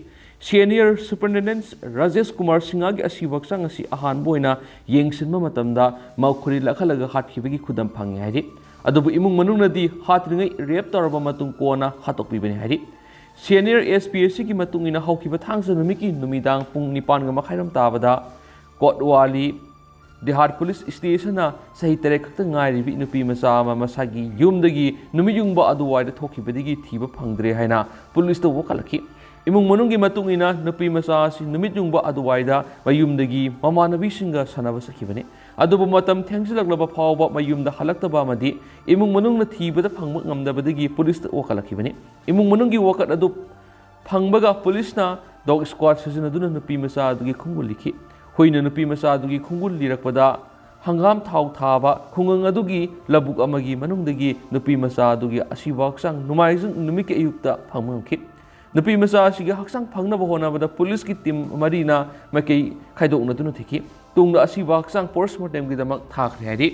Senior Superintendent ꯔꯥꯖꯦꯁ ꯀꯨꯃꯥꯔ ꯁꯤꯡꯍꯒꯤ ꯑꯁꯤꯕ ꯍꯛꯆꯥꯡ ꯑꯁꯤ ꯑꯍꯥꯟꯕ ꯑꯣꯏꯅ ꯌꯦꯡꯁꯤꯟꯕ ꯃꯇꯝꯗ ꯃꯈꯨꯔꯤ ꯂꯥꯈꯠꯂꯒ ꯍꯥꯠꯈꯤꯕꯒꯤ ꯈꯨꯗꯝ ꯐꯪꯉꯤ ꯍꯥꯏꯔꯤ꯫ ꯑꯗꯨꯕꯨ ꯏꯃꯨꯡ ꯃꯅꯨꯡꯅꯗꯤ ꯍꯥꯠꯇ꯭ꯔꯤꯉꯩ rape ꯇꯧꯔꯕ ꯃꯇꯨꯡ ꯀꯣꯟꯅ ꯍꯥꯠꯇꯣꯛꯄꯤꯕꯅꯤ ꯍꯥꯏꯔꯤ꯫ Senior S P ꯑꯁꯤꯒꯤ ꯃꯇꯨꯡ ꯏꯟꯅ ꯍꯧꯈꯤꯕ ꯊꯥꯡꯖ ꯅꯨꯃꯤꯠꯀꯤ ꯅꯨꯃꯤꯗꯥꯡ ꯄꯨꯡ ꯅꯤꯄꯥꯟꯒ ꯃꯈꯥꯏꯔꯣꯝ ꯇꯥꯕꯗ ꯀꯣꯠꯋꯥꯂꯤ ꯗꯤꯍꯥꯠ ꯄꯨꯂꯤꯁ ꯁ꯭ꯇꯦꯁꯟꯅ ꯆꯍꯤ ꯇꯔꯦꯠ ꯈꯛꯇ ꯉꯥꯏꯔꯤꯕꯤ ꯅꯨꯄꯤ ꯃꯆꯥ ꯑꯃ ꯃꯁꯥꯒꯤ ꯌꯨꯝꯗꯒꯤ ꯅꯨꯃꯤꯠ ꯌꯨꯡꯕ ꯑꯗꯨꯋꯥꯏꯗ ꯊꯣꯛꯈꯤꯕꯗꯒꯤ ꯊꯤꯕ ꯐꯪꯗ꯭ꯔꯦ ꯍꯥꯏꯅ ꯄꯨꯂꯤꯁꯇ ꯋꯥꯀꯠꯂꯛꯈꯤ꯫ ꯏꯃꯨꯡ ꯃꯅꯨꯡꯒꯤ ꯃꯇꯨꯡ ꯏꯟꯅ ꯅꯨꯄꯤ ꯃꯆꯥ ꯑꯁꯤ ꯅꯨꯃꯤꯠ ꯌꯨꯡꯕ ꯑꯗꯨꯋꯥꯏꯗ ꯃꯌꯨꯝꯗꯒꯤ ꯃꯃꯥꯟꯅꯕꯤꯁꯤꯡꯒ ꯁꯥꯟꯅꯕ ꯆꯠꯈꯤꯕꯅꯤ꯫ ꯑꯗꯨꯕꯨ ꯃꯇꯝ ꯊꯦꯡꯖꯤꯜꯂꯛꯂꯕ ꯐꯥꯎꯕ ꯃꯌꯨꯝꯗ ꯍꯜꯂꯛꯇꯕ ꯑꯃꯗꯤ ꯏꯃꯨꯡ ꯃꯅꯨꯡꯅ ꯊꯤꯕꯗ ꯐꯪꯕ ꯉꯝꯗꯕꯗꯒꯤ ꯄꯨꯂꯤꯁꯇ ꯋꯥꯀꯠꯂꯛꯈꯤꯕꯅꯤ꯫ ꯏꯃꯨꯡ ꯃꯅꯨꯡꯒꯤ ꯋꯥꯀꯠ ꯑꯗꯨ ꯐꯪꯕꯒ ꯄꯨꯂꯤꯁꯅ dog squad ꯁꯤꯖꯤꯟꯅꯗꯨꯅ ꯅꯨꯄꯤ ꯃꯆꯥ ꯑꯗꯨꯒꯤ ꯈꯣꯡꯒꯨꯜ ꯂꯤꯈꯤ꯫ ꯍꯨꯏꯅ ꯅꯨꯄꯤ ꯃꯆꯥ ꯑꯗꯨꯒꯤ ꯈꯣꯡꯒꯨꯜ ꯂꯤꯔꯛꯄꯗ ꯍꯪꯒꯥꯝ ꯊꯥꯎ ꯊꯥꯕ ꯈꯨꯡꯒꯪ ꯑꯗꯨꯒꯤ ꯂꯧꯕꯨꯛ ꯑꯃꯒꯤ ꯃꯅꯨꯡꯗꯒꯤ ꯅꯨꯄꯤ ꯃꯆꯥ ꯑꯗꯨꯒꯤ ꯑꯁꯤꯕ ꯍꯛꯆꯥꯡ ꯅꯣꯡꯃꯥꯏꯖꯤꯡ ꯅꯨꯃꯤꯠꯀꯤ ꯑꯌꯨꯛꯇ ꯐꯪꯕ ꯉꯝꯈꯤ꯫ ꯅꯨꯄꯤ ꯃꯆꯥ ꯑꯁꯤꯒꯤ ꯍꯛꯆꯥꯡ ꯐꯪꯅꯕ ꯍꯣꯠꯅꯕꯗ ꯄꯨꯂꯤꯁꯀꯤ team ꯃꯔꯤꯅ ꯃꯥꯏꯀꯩ ꯈꯥꯏꯗꯣꯛꯅꯗꯨꯅ ꯊꯤꯈꯤ꯫ ꯇꯨꯡꯗ ꯑꯁꯤꯕ ꯍꯛꯆꯥꯡ ꯄꯣꯁꯃꯣꯔꯇꯦꯝꯒꯤꯗꯃꯛ ꯊꯥꯈ꯭ꯔꯦ ꯍꯥꯏꯔꯤ꯫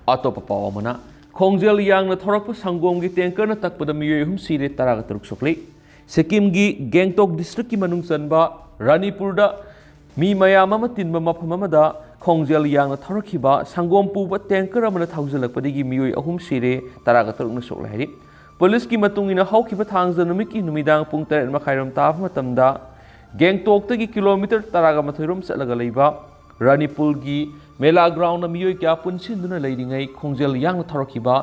ꯑꯇꯣꯞꯄ ꯄꯥꯎ ꯑꯃꯅ, ꯈꯣꯡꯖꯦꯜ ꯌꯥꯡꯅ ꯊꯧꯔꯛꯄ ꯁꯪꯒꯣꯝꯒꯤ ꯇꯦꯡꯀꯔꯅ ꯇꯛꯄꯗ ꯃꯤꯑꯣꯏ ꯑꯍꯨꯝ ꯁꯤꯔꯦ, ꯇꯔꯥꯒ ꯇꯔꯨꯛ ꯁꯣꯛꯂꯤ꯫ ꯁꯤꯛꯀꯤꯝꯒꯤ ꯒꯦꯡꯇꯣꯛ ꯗꯤꯁꯇ꯭ꯔꯤꯛꯀꯤ ꯃꯅꯨꯡ ꯆꯟꯕ ꯔꯥꯅꯤꯄꯨꯔꯗ ꯃꯤ ꯃꯌꯥꯝ ꯑꯃ ꯇꯤꯟꯕ ꯃꯐꯝ ꯑꯃꯗ ꯈꯣꯡꯖꯦꯜ ꯌꯥꯡꯅ ꯊꯧꯔꯛꯈꯤꯕ ꯁꯪꯒꯣꯝ ꯄꯨꯕ ꯇꯦꯡꯀꯔ ꯑꯃꯅ ꯊꯧꯖꯤꯜꯂꯛꯄꯗꯒꯤ ꯃꯤꯑꯣꯏ ꯑꯍꯨꯝ ꯁꯤꯔꯦ, ꯇꯔꯥꯒ ꯇꯔꯨꯛꯅ ꯁꯣꯛꯂꯦ ꯍꯥꯏꯔꯤ꯫ ꯄꯨꯂꯤꯁꯀꯤ ꯃꯇꯨꯡ ꯏꯟꯅ, ꯍꯧꯈꯤꯕ ꯊꯥꯡꯖ ꯅꯨꯃꯤꯠꯀꯤ ꯅꯨꯃꯤꯗꯥꯡ ꯄꯨꯡ ꯇꯔꯦꯠ ꯃꯈꯥꯏꯔꯣꯝ ꯇꯥꯕ ꯃꯇꯝꯗ ꯒꯦꯡꯇꯣꯛꯇꯒꯤ ꯀꯤꯂꯣꯃꯤꯇꯔ ꯇꯔꯥꯒ ꯃꯥꯊꯣꯏ ꯔꯣꯝ ꯆꯠꯂꯒ ꯂꯩꯕ ꯔꯥꯅꯤꯄꯨꯔꯒꯤ ꯃꯦꯂꯥ ꯒ꯭ꯔꯥꯎꯟꯗ ꯃꯤꯑꯣꯏ ꯀꯌꯥ ꯄꯨꯟꯁꯤꯟꯗꯨꯅ ꯂꯩꯔꯤꯉꯩ ꯈꯣꯡꯖꯦꯜ ꯌꯥꯡꯅ ꯊꯧꯔꯛꯈꯤꯕ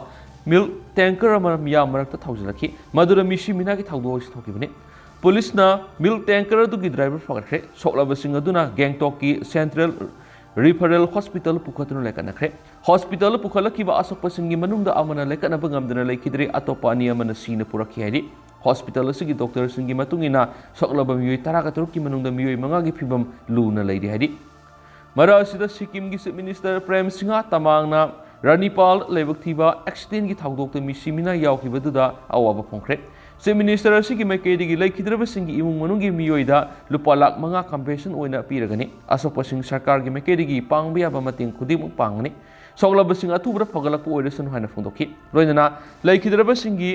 ꯃꯤꯜꯛ ꯇꯦꯡꯀꯔ ꯑꯃꯅ ꯃꯤꯌꯥꯝ ꯃꯔꯛꯇ ꯊꯧꯖꯤꯜꯂꯛꯈꯤ꯫ ꯃꯗꯨꯗ ꯃꯤꯁꯤ ꯃꯤꯅꯥꯒꯤ ꯊꯧꯗꯣꯛ ꯑꯁꯤ ꯊꯣꯛꯈꯤꯕꯅꯤ꯫ ꯄꯨꯂꯤꯁꯅ ꯃꯤꯜꯛ ꯇꯦꯡꯀꯔ ꯑꯗꯨꯒꯤ ꯗ꯭ꯔꯥꯏꯚꯔ ꯐꯥꯒꯠꯈ꯭ꯔꯦ꯫ ꯁꯣꯛꯂꯕꯁꯤꯡ ꯑꯗꯨꯅ ꯒꯦꯡꯇꯣꯛꯀꯤ ꯁꯦꯟꯇ꯭ꯔꯦꯜ ꯔꯤꯐꯔꯦꯜ ꯍꯣꯁꯄꯤꯇꯥꯜ ꯄꯨꯈꯠꯇꯨꯅ ꯂꯩꯀꯠꯅꯈ꯭ꯔꯦ꯫ ꯍꯣꯁꯄꯤꯇꯥꯜꯗ ꯄꯨꯈꯠꯂꯛꯈꯤꯕ ꯑꯁꯣꯛꯄꯁꯤꯡꯒꯤ ꯃꯅꯨꯡꯗ ꯑꯃꯅ ꯂꯩꯀꯠꯅꯕ ꯉꯝꯗꯅ ꯂꯩꯈꯤꯗ꯭ꯔꯦ, ꯑꯇꯣꯞꯄ ꯑꯅꯤ ꯑꯃꯅ ꯁꯤꯅ ꯄꯨꯔꯛꯈꯤ ꯍꯥꯏꯔꯤ꯫ ꯍꯣꯁꯄꯤꯇꯥꯜ ꯑꯁꯤꯒꯤ ꯗꯣꯛꯇꯔꯁꯤꯡꯒꯤ ꯃꯇꯨꯡ ꯏꯟꯅ, ꯁꯣꯛꯂꯕ ꯃꯤꯑꯣꯏ ꯇꯔꯥꯒ ꯇꯔꯨꯛꯀꯤ ꯃꯅꯨꯡꯗ ꯃꯤꯑꯣꯏ ꯃꯉꯥꯒꯤ ꯐꯤꯕꯝ ꯂꯨꯅ ꯂꯩꯔꯤ ꯍꯥꯏꯔꯤ꯫ ꯃꯔꯛ ꯑꯁꯤꯗ, ꯁꯤꯛꯀꯤꯝꯒꯤ ꯆꯤꯐ ꯃꯤꯅꯤꯁꯇꯔ ꯄ꯭ꯔꯦꯝ ꯁꯤꯡꯍ ꯇꯃꯥꯡꯅ ꯔꯥꯅꯤꯄꯥꯜ ꯂꯥꯏꯕꯛ ꯊꯤꯕ ꯑꯦꯛꯁꯤꯗꯦꯟꯒꯤ ꯊꯧꯗꯣꯛꯇ ꯃꯤꯁꯤ ꯃꯤꯅꯥ ꯌꯥꯎꯈꯤꯕꯗꯨꯗ ꯑꯋꯥꯕ ꯐꯣꯡꯈ꯭ꯔꯦ꯫ ꯆꯤꯐ ꯃꯤꯅꯤꯁꯇꯔ ꯑꯁꯤꯒꯤ ꯃꯥꯏꯀꯩꯗꯒꯤ ꯂꯩꯈꯤꯗ꯭ꯔꯕꯁꯤꯡꯒꯤ ꯏꯃꯨꯡ ꯃꯅꯨꯡꯒꯤ ꯃꯤꯑꯣꯏꯗ ꯂꯨꯄꯥ ꯂꯥꯈ ꯃꯉꯥ ꯀꯝꯄꯦꯟꯁꯦꯁꯟ ꯑꯣꯏꯅ ꯄꯤꯔꯒꯅꯤ꯫ ꯑꯁꯣꯛꯄꯁꯤꯡ ꯁꯔꯀꯥꯔꯒꯤ ꯃꯥꯏꯀꯩꯗꯒꯤ ꯄꯥꯡꯕ ꯌꯥꯕ ꯃꯇꯦꯡ ꯈꯨꯗꯤꯡꯃꯛ ꯄꯥꯡꯒꯅꯤ꯫ ꯁꯣꯛꯂꯕꯁꯤꯡ ꯑꯊꯨꯕꯗ ꯐꯒꯠꯂꯛꯄ ꯑꯣꯏꯔꯁꯅꯨ ꯍꯥꯏꯅ ꯐꯣꯡꯗꯣꯛꯈꯤ꯫ ꯂꯣꯏꯅꯅ ꯂꯩꯈꯤꯗ꯭ꯔꯕꯁꯤꯡꯒꯤ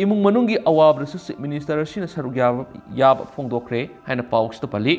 ꯏꯃꯨꯡ ꯃꯅꯨꯡꯒꯤ ꯑꯋꯥꯕꯗꯁꯨ ꯆꯤꯐ ꯃꯤꯅꯤꯁꯇꯔ ꯑꯁꯤꯅ ꯁꯔꯨꯛ ꯌꯥꯕ, ꯌꯥꯕ ꯐꯣꯡꯗꯣꯛꯈ꯭ꯔꯦ ꯍꯥꯏꯅ ꯄꯥꯎꯁꯤꯗ ꯄꯜꯂꯤ꯫